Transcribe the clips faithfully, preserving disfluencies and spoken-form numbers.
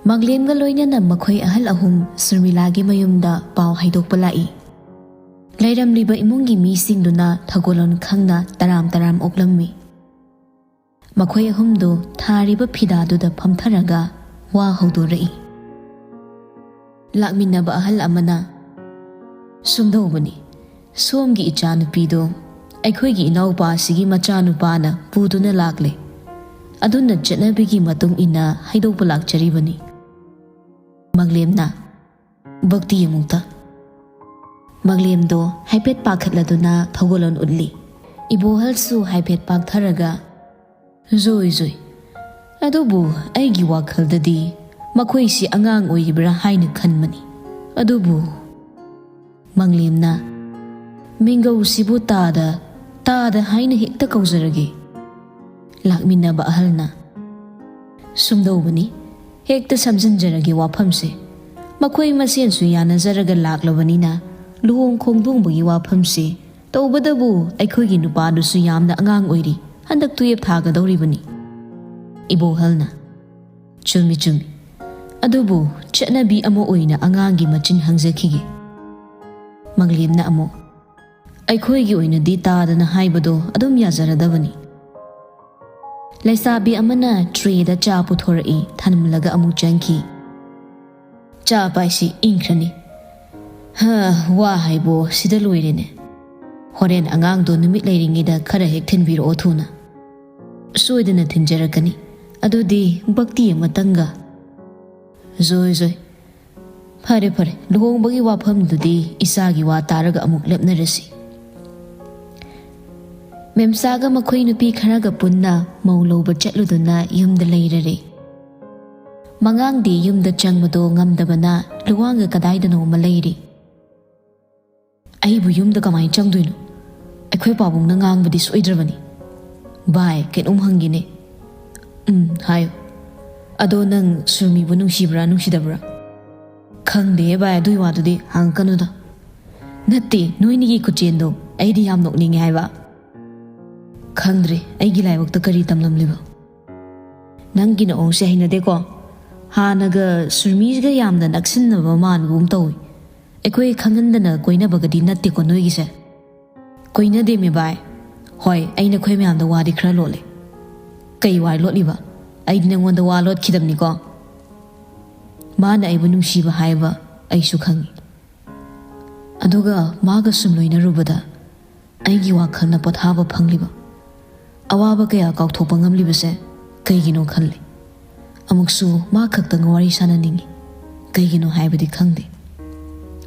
ꯃꯥꯡꯂꯦꯝꯒ ꯂꯣꯏꯅꯅ ꯃꯈꯣꯏ ꯑꯍꯜ ꯑꯍꯨꯝ ꯁꯨꯔꯃꯤꯂꯥꯒꯤ ꯃꯌꯨꯝꯗ ꯄꯥꯎ ꯍꯥꯏꯗꯣꯛꯄ ꯂꯥꯛꯏ꯫ ꯂꯩꯔꯝꯂꯤꯕ ꯏꯃꯨꯡꯒꯤ ꯃꯤꯁꯤꯡꯗꯨꯅ ꯊꯧꯒꯜꯂꯣꯟ ꯈꯪꯅ ꯇꯔꯥꯝ ꯇꯔꯥꯝ ꯑꯣꯛꯂꯝꯃꯤ꯫ ꯃꯈꯣꯏ ꯑꯍꯨꯝꯗꯨ ꯊꯥꯔꯤꯕ ꯐꯤꯗꯥꯗꯨꯗ ꯐꯝꯊꯔꯒ ꯋꯥ ꯍꯧꯗꯣꯔꯛꯏ꯫ ꯂꯥꯛꯃꯤꯟꯅꯕ ꯑꯍꯜ ꯑꯃꯅ, "ꯁꯨꯝꯗꯧꯕꯅꯤ, ꯁꯣꯝꯒꯤ ꯏꯆꯥꯅꯨꯄꯤꯗꯣ ꯑꯩꯈꯣꯏꯒꯤ ꯏꯅꯥꯎꯄꯥꯁꯤꯒꯤ ꯃꯆꯥꯅꯨꯄꯥꯅ ꯄꯨꯗꯨꯅ ꯂꯥꯛꯂꯦ꯫ ꯑꯗꯨꯅ ꯆꯠꯅꯕꯤꯒꯤ ꯃꯇꯨꯡ ꯏꯟꯅ ꯍꯥꯏꯗꯣꯛꯄ ꯂꯥꯛꯆꯔꯤꯕꯅꯤ"꯫ ꯃꯥꯡꯂꯦꯝꯅ, "ꯚꯛꯇꯤ ꯑꯃꯨꯛꯇ"꯫ ꯃꯥꯡꯂꯦꯝꯗꯣ ꯍꯥꯏꯐꯦꯠ ꯄꯥꯈꯠꯂꯗꯨꯅ ꯊꯧꯒꯜꯂꯣꯟ ꯎꯠꯂꯤ꯫ ꯏꯕꯣꯍꯜꯁꯨ ꯍꯥꯏꯐꯦꯠ ꯄꯥꯛꯊꯔꯒ, "ꯖꯣꯏ ꯖꯣꯏ, ꯑꯗꯨꯕꯨ ꯑꯩꯒꯤ ꯋꯥꯈꯜꯗꯗꯤ ꯃꯈꯣꯏꯁꯤ ꯑꯉꯥꯡ ꯑꯣꯏꯔꯤꯕ꯭ꯔꯥ ꯍꯥꯏꯅ ꯈꯟꯕꯅꯤ꯫ ꯑꯗꯨꯕꯨ"꯫ ꯃꯥꯡꯂꯦꯝꯅ, "ꯃꯤꯡꯒꯧꯁꯤꯕꯨ ꯇꯥꯗ, ꯇꯥꯗ ꯍꯥꯏꯅ ꯍꯦꯛꯇ ꯀꯧꯖꯔꯒꯦ"꯫ ꯂꯥꯛꯃꯤꯟꯅꯕ ꯑꯍꯜꯅ, "ꯁꯨꯝꯗꯧꯕꯅꯤ, ꯍꯦꯛꯇ ꯁꯝꯖꯤꯟꯖꯔꯒꯦ ꯋꯥꯐꯝꯁꯦ꯫ ꯃꯈꯣꯏ ꯃꯁꯦꯟꯁꯨ ꯌꯥꯅꯖꯔꯒ ꯂꯥꯛꯂꯕꯅꯤꯅ ꯂꯨꯍꯣꯡ ꯈꯣꯡꯗꯣꯡꯕꯒꯤ ꯋꯥꯐꯝꯁꯦ, ꯇꯧꯕꯗꯕꯨ ꯑꯩꯈꯣꯏꯒꯤ ꯅꯨꯄꯥꯗꯨꯁꯨ ꯌꯥꯝꯅ ꯑꯉꯥꯡ ꯑꯣꯏꯔꯤ, ꯍꯟꯗꯛ ꯇꯨꯌꯦꯞ ꯊꯥꯒꯗꯧꯔꯤꯕꯅꯤ"꯫ ꯏꯕꯣꯍꯜꯅ, "ꯆꯨꯝꯃꯤ, ꯆꯨꯝꯃꯤ꯫ ꯑꯗꯨꯕꯨ ꯆꯠꯅꯕꯤ ꯑꯃ ꯑꯣꯏꯅ ꯑꯉꯥꯡꯒꯤ ꯃꯆꯤꯟ ꯍꯪꯖꯈꯤꯒꯦ"꯫ ꯃꯥꯡꯂꯦꯝꯅ ꯑꯃꯨꯛ, "ꯑꯩꯈꯣꯏꯒꯤ ꯑꯣꯏꯅꯗꯤ ꯇꯥꯗꯅ ꯍꯥꯏꯕꯗꯣ ꯑꯗꯨꯝ ꯌꯥꯖꯔꯗꯕꯅꯤ"꯫ ꯂꯩꯁꯥꯕꯤ ꯑꯃꯅ ꯇ꯭ꯔꯦꯗ ꯆꯥ ꯄꯨꯊꯣꯔꯛꯏ, ꯊꯝꯂꯒ ꯑꯃꯨꯛ ꯆꯪꯈꯤ꯫ "ꯆꯥ ꯄꯥꯏꯁꯤ ꯏꯪꯈ꯭ꯔꯅꯤ꯫ ꯍ, ꯋꯥ ꯍꯥꯏꯕꯣ ꯁꯤꯗ ꯂꯣꯏꯔꯦꯅꯦ꯫ ꯍꯣꯔꯦꯟ ꯑꯉꯥꯡꯗꯣ ꯅꯨꯃꯤꯠ ꯂꯩꯔꯤꯉꯩꯗ ꯈꯔ ꯍꯦꯛ ꯊꯤꯟꯕꯤꯔꯛꯑꯣ ꯊꯨꯅ"꯫ "ꯁꯣꯏꯗꯅ ꯊꯤꯟꯖꯔꯛꯀꯅꯤ꯫ ꯑꯗꯨꯗꯤ ꯚꯛꯇꯤ ꯑꯃꯇꯪꯒ"꯫ "ꯖꯣꯏ ꯖꯣꯏ꯫ ꯐꯔꯦ, ꯐꯔꯦ, ꯂꯨꯍꯣꯡꯕꯒꯤ ꯋꯥꯐꯝꯗꯨꯗꯤ ꯏꯆꯥꯒꯤ ꯋꯥ ꯇꯥꯔꯒ ꯑꯃꯨꯛ ꯂꯦꯞꯅꯔꯁꯤ"꯫ ꯃꯦꯝꯆꯥꯒ ꯃꯈꯣꯏ ꯅꯨꯄꯤ ꯈꯔꯒ ꯄꯨꯟꯅ ꯃꯧ ꯂꯧꯕ ꯆꯠꯂꯨꯗꯨꯅ ꯌꯨꯝꯗ ꯂꯩꯔꯔꯦ꯫ ꯃꯉꯥꯡꯗꯤ ꯌꯨꯝꯗ ꯆꯪꯕꯗꯣ ꯉꯝꯗꯕꯅ ꯂꯨꯋꯥꯡꯒ ꯀꯗꯥꯏꯗꯅꯣꯃ ꯂꯩꯔꯤ꯫ "ꯑꯩꯕꯨ ꯌꯨꯝꯗ ꯀꯃꯥꯏꯅ ꯆꯪꯗꯣꯏꯅꯣ? ꯑꯩꯈꯣꯏ ꯄꯥꯕꯨꯡꯅ ꯉꯥꯡꯕꯗꯤ ꯁꯣꯏꯗ꯭ꯔꯕꯅꯤ"꯫ "ꯚꯥꯏ, ꯀꯩꯅꯣꯝ ꯍꯪꯒꯦꯅꯦ"꯫ "ꯎꯝ, ꯍꯥꯏꯌꯨ"꯫ "ꯑꯗꯣ ꯅꯪ ꯁꯨꯔꯃꯤꯕꯨ ꯅꯨꯡꯁꯤꯕ꯭ꯔꯥ, ꯅꯨꯡꯁꯤꯗꯕ꯭ꯔꯥ?" "ꯈꯪꯗꯦꯍꯦ ꯚꯥꯏ, ꯑꯗꯨꯏ ꯋꯥꯗꯨꯗꯤ ꯍꯪꯉꯛꯀꯅꯨꯗ"꯫ "ꯅꯠꯇꯦ, ꯅꯣꯏꯅꯤꯒꯤ ꯈꯨꯆꯦꯟꯗꯣ ꯑꯩꯗꯤ ꯌꯥꯝ ꯅꯣꯛꯅꯤꯡꯉꯦ ꯍꯥꯏꯕ"꯫ "ꯈꯪꯗ꯭ꯔꯦ, ꯑꯩꯒꯤ ꯂꯥꯏꯕꯛꯇ ꯀꯔꯤ ꯇꯝꯂꯝꯂꯤꯕ"꯫ "ꯅꯪꯒꯤ ꯅꯑꯣꯡꯁꯦ ꯍꯩꯅꯗꯦꯀꯣ꯫ ꯍꯥꯟꯅꯒ ꯁꯨꯔꯃꯤꯒ ꯌꯥꯝꯅ ꯅꯛꯁꯤꯟꯅꯕ ꯃꯥꯟꯒꯨꯝ ꯇꯧꯏ꯫ ꯑꯩꯈꯣꯏ ꯈꯪꯍꯟꯗꯅ ꯀꯣꯏꯅꯕꯒꯗꯤ ꯅꯠꯇꯦꯀꯣ ꯅꯣꯏꯒꯤꯁꯦ? ꯀꯣꯏꯅꯗꯦꯃꯤ ꯚꯥꯏ꯫ ꯍꯣꯏ, ꯑꯩꯅ ꯑꯩꯈꯣꯏ ꯃꯌꯥꯝꯗ ꯋꯥꯗꯤ ꯈꯔ ꯂꯣꯠꯂꯦ꯫ ꯀꯩ ꯋꯥ ꯂꯣꯠꯂꯤꯕ? ꯑꯩꯗꯤ ꯅꯪꯉꯣꯟꯗ ꯋꯥ ꯂꯣꯠꯈꯤꯗꯕꯅꯤꯀꯣ꯫ ꯃꯥꯅ ꯑꯩꯕꯨ ꯅꯨꯡꯁꯤꯕ ꯍꯥꯏꯕ ꯑꯩꯁꯨ ꯈꯪꯉꯤ꯫ ꯑꯗꯨꯒ ꯃꯥꯒ ꯁꯨꯝ ꯂꯣꯏꯅꯔꯨꯕꯗ ꯑꯩꯒꯤ ꯋꯥꯈꯜꯅ ꯄꯣꯊꯥꯕ ꯐꯪꯂꯤꯕ, ꯑꯋꯥꯕ ꯀꯌꯥ ꯀꯥꯎꯊꯣꯛꯄ ꯉꯝꯂꯤꯕꯁꯦ ꯀꯩꯒꯤꯅꯣ ꯈꯜꯂꯤ꯫ ꯑꯃꯨꯛꯁꯨ ꯃꯥ ꯈꯛꯇꯪ ꯋꯥꯔꯤ ꯁꯥꯟꯅꯅꯤꯡꯉꯤ꯫ ꯀꯩꯒꯤꯅꯣ ꯍꯥꯏꯕꯗꯤ ꯈꯪꯗꯦ꯫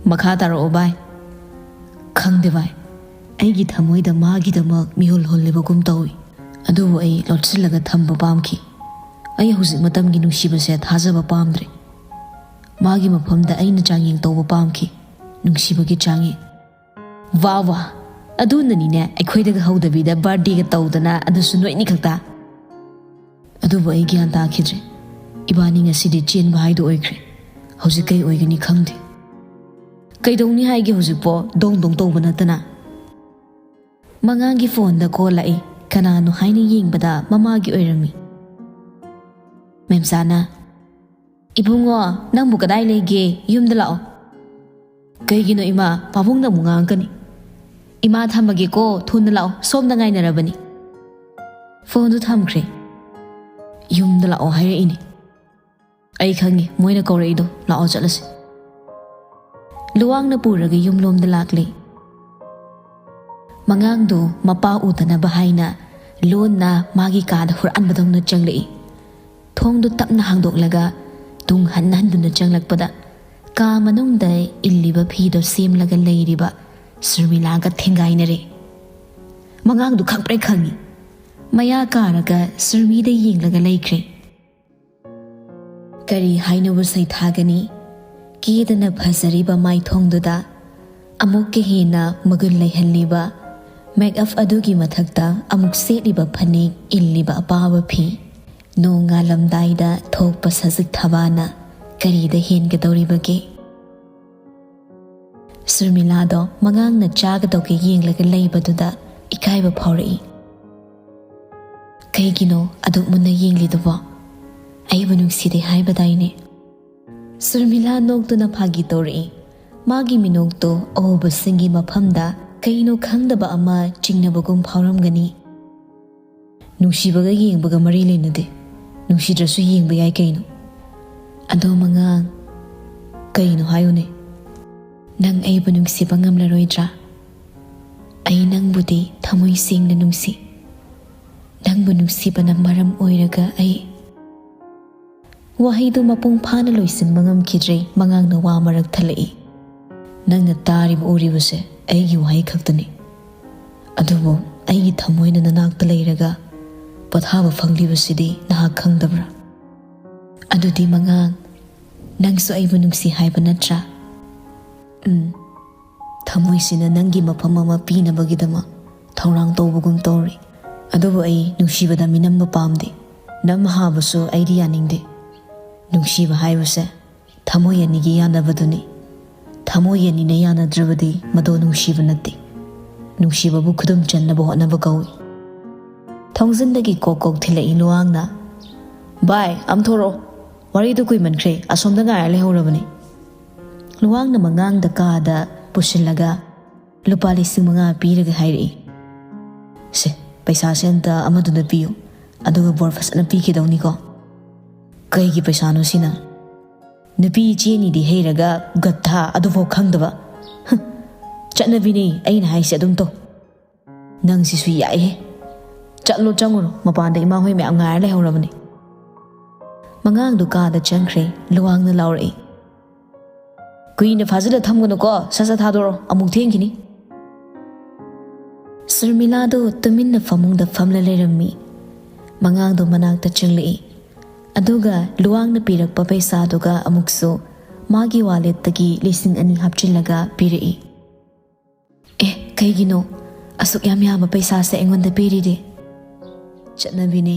ꯃꯈꯥ ꯇꯥꯔꯛꯑꯣ ꯚꯥꯏ꯫ ꯈꯪꯗꯦ ꯚꯥꯏ, ꯑꯩꯒꯤ ꯊꯃꯣꯏꯗ ꯃꯥꯒꯤꯗꯃꯛ ꯃꯤꯍꯨꯜ ꯍꯨꯜꯂꯤꯕꯒꯨꯝ ꯇꯧꯏ꯫ ꯑꯗꯨꯕꯨ ꯑꯩ ꯂꯣꯠꯁꯤꯜꯂꯒ ꯊꯝꯕ ꯄꯥꯝꯈꯤ꯫ ꯑꯩ ꯍꯧꯖꯤꯛ ꯃꯇꯝꯒꯤ ꯅꯨꯡꯁꯤꯕꯁꯦ ꯊꯥꯖꯕ ꯄꯥꯝꯗ꯭ꯔꯦ꯫ ꯃꯥꯒꯤ ꯃꯐꯝꯗ ꯑꯩꯅ ꯆꯥꯡꯌꯦꯡ ꯇꯧꯕ ꯄꯥꯝꯈꯤ꯫ ꯅꯨꯡꯁꯤꯕꯒꯤ ꯆꯥꯡꯌꯦꯡ꯫ ꯋꯥ ꯋꯥ, ꯑꯗꯨꯅꯅꯤꯅꯦ ꯑꯩꯈꯣꯏꯗꯒ ꯍꯧꯗꯕꯤꯗ ꯕꯥꯔꯗꯦꯒ ꯇꯧꯗꯅ, ꯑꯗꯨꯁꯨ ꯅꯣꯏꯅꯤ ꯈꯛꯇ꯫ ꯑꯗꯨꯕꯨ ꯑꯩ ꯒ꯭ꯌꯥꯟ ꯇꯥꯈꯤꯗ꯭ꯔꯦ꯫ ꯏꯕꯥꯅꯤ ꯉꯁꯤꯗꯤ ꯆꯦꯟꯕ ꯍꯥꯏꯗꯨ ꯑꯣꯏꯈ꯭ꯔꯦ꯫ ꯍꯧꯖꯤꯛ ꯀꯩ ꯑꯣꯏꯒꯅꯤ ꯈꯪꯗꯦ꯫ ꯀꯩꯗꯧꯅꯤ ꯍꯥꯏꯒꯦ ꯍꯧꯖꯤꯛꯄꯣ? ꯗꯣꯡ ꯗꯣꯡ ꯇꯧꯕ ꯅꯠꯇꯅ꯫ ꯃꯉꯥꯡꯒꯤ ꯐꯣꯟꯗ ꯀꯣꯜ ꯂꯥꯛꯏ꯫ ꯀꯅꯥꯅꯣ ꯍꯥꯏꯅ ꯌꯦꯡꯕꯗ ꯃꯃꯥꯒꯤ ꯑꯣꯏꯔꯝꯃꯤ꯫ ꯃꯦꯝꯆꯥꯅ, "ꯏꯕꯨꯡꯉꯣ, ꯅꯪꯕꯨ ꯀꯗꯥꯏ ꯂꯩꯒꯦ? ꯌꯨꯝꯗ ꯂꯥꯛꯑꯣ꯫" "ꯀꯩꯒꯤꯅꯣ ꯏꯃꯥ? ꯄꯥꯕꯨꯡꯅ ꯑꯃꯨꯛ ꯉꯥꯡꯉꯛꯀꯅꯤ꯫" "ꯏꯃꯥ, ꯊꯝꯃꯒꯦꯀꯣ, ꯊꯨꯅ ꯂꯥꯛꯑꯣ, ꯁꯣꯝꯗ ꯉꯥꯏꯅꯔꯕꯅꯤ꯫" ꯐꯣꯟꯗꯨ ꯊꯝꯈ꯭ꯔꯦ꯫ "ꯌꯨꯝꯗ ꯂꯥꯛꯑꯣ ꯍꯥꯏꯔꯛꯏꯅꯦ꯫" "ꯑꯩ ꯈꯪꯉꯤ, ꯃꯣꯏꯅ ꯀꯧꯔꯛꯏꯗꯣ꯫ ꯂꯥꯛꯑꯣ, ꯆꯠꯂꯁꯤ꯫" ꯂꯨꯋꯥꯡꯅ ꯄꯨꯔꯒ ꯌꯨꯝꯂꯣꯝꯗ ꯂꯥꯛꯂꯦ꯫ ꯃꯉꯥꯡꯗꯣ ꯃꯄꯥ ꯎꯗꯅꯕ ꯍꯥꯏꯅ ꯂꯣꯟꯅ ꯃꯥꯒꯤ ꯀꯥꯗ ꯍꯨꯔꯥꯟꯕꯗꯧꯅ ꯆꯪꯂꯛꯏ꯫ ꯊꯣꯡꯗꯨ ꯇꯞꯅ ꯍꯥꯡꯗꯣꯛꯂꯒ ꯇꯨꯡ ꯍꯟ ꯍꯟꯗꯨꯅ ꯆꯪꯂꯛꯄꯗ, ꯀꯥ ꯃꯅꯨꯡꯗ ꯏꯜꯂꯤꯕ ꯐꯤꯗꯣ ꯁꯦꯝꯂꯒ ꯂꯩꯔꯤꯕ ꯁꯨꯔꯃꯤꯂꯥꯒ ꯊꯦꯡꯒꯥꯏꯅꯔꯦ꯫ ꯃꯉꯥꯡꯗꯨ ꯈꯪꯄ꯭ꯔꯦꯛ ꯈꯪꯉꯤ꯫ ꯃꯌꯥ ꯀꯥꯔꯒ ꯁꯨꯔꯃꯤꯗ ꯌꯦꯡꯂꯒ ꯂꯩꯈ꯭ꯔꯦ꯫ ꯀꯔꯤ ꯍꯥꯏꯅꯕꯨ ꯁꯩꯊꯥꯒꯅꯤ? ꯀꯦꯗꯅ ꯐꯖꯔꯤꯕ ꯃꯥꯏꯊꯣꯡꯗꯨꯗ ꯑꯃꯨꯛꯀ ꯍꯦꯟꯅ ꯃꯒꯨꯟ ꯂꯩꯍꯜꯂꯤꯕ ꯃꯦꯛꯑꯞ ꯑꯗꯨꯒꯤ ꯃꯊꯛꯇ ꯑꯃꯨꯛ ꯁꯦꯠꯂꯤꯕ ꯐꯅꯦꯛ, ꯏꯜꯂꯤꯕ ꯑꯄꯥꯕ ꯐꯤ, ꯅꯣꯡ ꯉꯥꯜꯂꯝꯗꯥꯏꯗ ꯊꯣꯛꯄ ꯁꯖꯤꯛ ꯊꯕꯥꯅ ꯀꯔꯤꯗ ꯍꯦꯟꯒꯗꯧꯔꯤꯕꯒꯦ? ꯁꯨꯔꯃꯤꯂꯥꯗꯣ ꯃꯉꯥꯡꯅ ꯆꯥꯒꯗꯧꯒꯦ ꯌꯦꯡꯂꯒ ꯂꯩꯕꯗꯨꯗ ꯏꯀꯥꯏꯕ ꯐꯥꯎꯔꯛꯏ꯫ ꯀꯩꯒꯤꯅꯣ ꯑꯗꯨꯛ ꯃꯨꯟꯅ ꯌꯦꯡꯂꯤꯗꯨꯕꯣ? "ꯑꯩꯕꯨ ꯅꯨꯡꯁꯤꯗꯦ ꯍꯥꯏꯕꯗꯥꯏꯅꯦ?" ꯁꯨꯔꯃꯤꯂꯥ ꯅꯣꯛꯇꯨꯅ ꯐꯥꯒꯤ ꯇꯧꯔꯛꯏ꯫ ꯃꯥꯒꯤ ꯃꯤꯅꯣꯛꯇꯣ ꯑꯎꯕꯁꯤꯡꯒꯤ ꯃꯐꯝꯗ ꯀꯩꯅꯣ ꯈꯪꯗꯕ ꯑꯃ ꯆꯤꯡꯅꯕꯒꯨꯝ ꯐꯥꯎꯔꯝꯒꯅꯤ꯫ "ꯅꯨꯡꯁꯤꯕꯒ ꯌꯦꯡꯕꯒ ꯃꯔꯤ ꯂꯩꯅꯗꯦ꯫ ꯅꯨꯡꯁꯤꯗ꯭ꯔꯁꯨ ꯌꯦꯡꯕ ꯌꯥꯏ ꯀꯩꯅꯣ꯫ ꯑꯗꯣ ꯃꯉꯥꯡ, ꯀꯩꯅꯣ ꯍꯥꯏꯌꯨꯅꯦ?" "ꯅꯪ ꯑꯩꯕꯨ ꯅꯨꯡꯁꯤꯕ ꯉꯝꯂꯔꯣꯏꯗ꯭ꯔꯥ? ꯑꯩ ꯅꯪꯕꯨꯗꯤ ꯊꯃꯣꯏ ꯁꯦꯡꯅ ꯅꯨꯡꯁꯤ꯫ ꯅꯪꯕꯨ ꯅꯨꯡꯁꯤꯕꯅ ꯃꯔꯝ ꯑꯣꯏꯔꯒ ꯑꯩ..." ꯋꯥꯍꯩꯗꯨ ꯃꯄꯨꯡ ꯐꯥꯅ ꯂꯣꯏꯁꯤꯟꯕ ꯉꯝꯈꯤꯗ꯭ꯔꯦ꯫ ꯃꯉꯥꯡꯅ ꯋꯥ ꯃꯔꯛ ꯊꯠꯂꯛꯏ꯫ "ꯅꯪꯅ ꯇꯥꯔꯤꯕ ꯎꯔꯤꯕꯁꯦ ꯑꯩꯒꯤ ꯋꯥꯍꯩ ꯈꯛꯇꯅꯤ꯫ ꯑꯗꯨꯕꯨ ꯑꯩꯒꯤ ꯊꯃꯣꯏꯅ ꯅꯅꯥꯛꯇ ꯂꯩꯔꯒ ꯄꯣꯊꯥꯕ ꯐꯪꯂꯤꯕꯁꯤꯗꯤ ꯅꯍꯥꯛ ꯈꯪꯗꯕ꯭ꯔꯥ? ꯑꯗꯨꯗꯤ ꯃꯉꯥꯡ, ꯅꯪꯁꯨ ꯑꯩꯕꯨ ꯅꯨꯡꯁꯤ ꯍꯥꯏꯕ ꯅꯠꯇ꯭ꯔꯥ?" "ꯎꯝ, ꯊꯃꯣꯏꯁꯤꯅ ꯅꯪꯒꯤ ꯃꯐꯝ ꯑꯃ ꯄꯤꯅꯕꯒꯤꯗꯃꯛ ꯊꯧꯔꯥꯡ ꯇꯧꯕꯒꯨꯝ ꯇꯧꯔꯤ꯫ ꯑꯗꯨꯕꯨ ꯑꯩ ꯅꯨꯡꯁꯤꯕꯗ ꯃꯤꯅꯝꯕ ꯄꯥꯝꯗꯦ꯫ ꯅꯝ ꯍꯥꯕꯁꯨ ꯑꯩꯗꯤ ꯌꯥꯅꯤꯡꯗꯦ꯫ ꯅꯨꯡꯁꯤꯕ ꯍꯥꯏꯕꯁꯦ ꯊꯃꯣꯏ ꯑꯅꯤꯒꯤ ꯌꯥꯅꯕꯗꯨꯅꯤ꯫ ꯊꯃꯣꯏ ꯑꯅꯤꯅ ꯌꯥꯅꯗ꯭ꯔꯕꯗꯤ ꯃꯗꯣ ꯅꯨꯡꯁꯤꯕ ꯅꯠꯇꯦ꯫ ꯅꯨꯡꯁꯤꯕꯕꯨ ꯈꯨꯗꯨꯝ ꯆꯟꯅꯕ ꯍꯣꯠꯅꯕ ꯀꯧꯏ꯫" ꯊꯣꯡꯖꯤꯟꯗꯒꯤ ꯀꯣꯛ ꯀꯣꯛ ꯊꯤꯜꯂꯛꯏ ꯂꯨꯋꯥꯡꯅ꯫ "ꯚꯥꯏ, ꯑꯝ ꯊꯣꯔꯛꯑꯣ꯫ ꯋꯥꯔꯤꯗꯨ ꯀꯨꯏꯃꯟꯈ꯭ꯔꯦ, ꯑꯁꯣꯝꯗ ꯉꯥꯏꯔ ꯂꯩꯍꯧꯔꯕꯅꯤ꯫" ꯂꯨꯋꯥꯡꯅ ꯃꯉꯥꯡꯗ ꯀꯥꯗ ꯄꯨꯁꯤꯜꯂꯒ ꯂꯨꯄꯥ ꯂꯤꯁꯤꯡ ꯃꯉꯥ ꯄꯤꯔꯒ ꯍꯥꯏꯔꯛꯏ꯫ "ꯁꯦ, ꯄꯩꯁꯥꯁꯦ ꯑꯝꯇ ꯑꯃꯗꯨꯅ ꯄꯤꯌꯨ, ꯑꯗꯨꯒ ꯕꯣꯔ ꯐꯖꯅ ꯄꯤꯈꯤꯗꯧꯅꯤꯀꯣ꯫ ꯀꯩꯒꯤ ꯄꯩꯁꯥꯅꯣ ꯁꯤꯅ? ꯅꯨꯄꯤ ꯏꯆꯦꯅꯤꯗꯤ ꯍꯩꯔꯒ ꯒꯠꯊꯥ ꯑꯗꯨꯐꯥꯎ ꯈꯪꯗꯕ꯫ ꯍꯨꯝ, ꯆꯠꯅꯕꯤꯅꯦ ꯑꯩꯅ ꯍꯥꯏꯁꯦ, ꯑꯗꯨꯝ ꯇꯧ꯫ ꯅꯪꯁꯤꯁꯨ ꯌꯥꯏꯍꯦ꯫ ꯆꯠꯂꯣ, ꯆꯪꯉꯨꯔꯣ, ꯃꯄꯥꯟꯗ ꯏꯃꯥ ꯍꯣꯏ ꯃꯌꯥꯝ ꯉꯥꯏꯔ ꯂꯩꯍꯧꯔꯕꯅꯤ꯫" ꯃꯉꯥꯡꯗꯨ ꯀꯥꯗ ꯆꯪꯈ꯭ꯔꯦ꯫ ꯂꯨꯋꯥꯡꯅ ꯂꯥꯎꯔꯛꯏ꯫ "ꯀꯨꯏꯅ ꯐꯥꯖꯤꯜꯂ ꯊꯝꯒꯅꯨꯀꯣ, ꯁꯠ ꯁꯠ ꯊꯥꯗꯣꯔꯛꯑꯣ, ꯑꯃꯨꯛ ꯊꯦꯡꯈꯤꯅꯤ꯫" ꯁꯔꯃꯤꯂꯥꯗꯨ ꯇꯨꯃꯤꯟꯅ ꯐꯃꯨꯡꯗ ꯐꯝꯂ ꯂꯩꯔꯝꯃꯤ꯫ ꯃꯉꯥꯡꯗꯨ ꯃꯅꯥꯛꯇ ꯆꯪꯂꯛꯏ꯫ ꯑꯗꯨꯒ ꯂꯨꯋꯥꯡꯅ ꯄꯤꯔꯛꯄ ꯄꯩꯁꯥꯗꯨꯒ ꯑꯃꯨꯛꯁꯨ ꯃꯥꯒꯤ ꯋꯥꯂꯦꯠꯇꯒꯤ ꯂꯤꯁꯤꯡ ꯑꯅꯤ ꯍꯥꯞꯆꯤꯜꯂꯒ ꯄꯤꯔꯛꯏ꯫ "ꯑꯦ, ꯀꯩꯒꯤꯅꯣ ꯑꯁꯨꯛ ꯌꯥꯝ ꯌꯥꯝꯕ ꯄꯩꯁꯥꯁꯦ ꯑꯩꯉꯣꯟꯗ ꯄꯤꯔꯤꯗꯤ?" "ꯆꯠꯅꯕꯤꯅꯦ,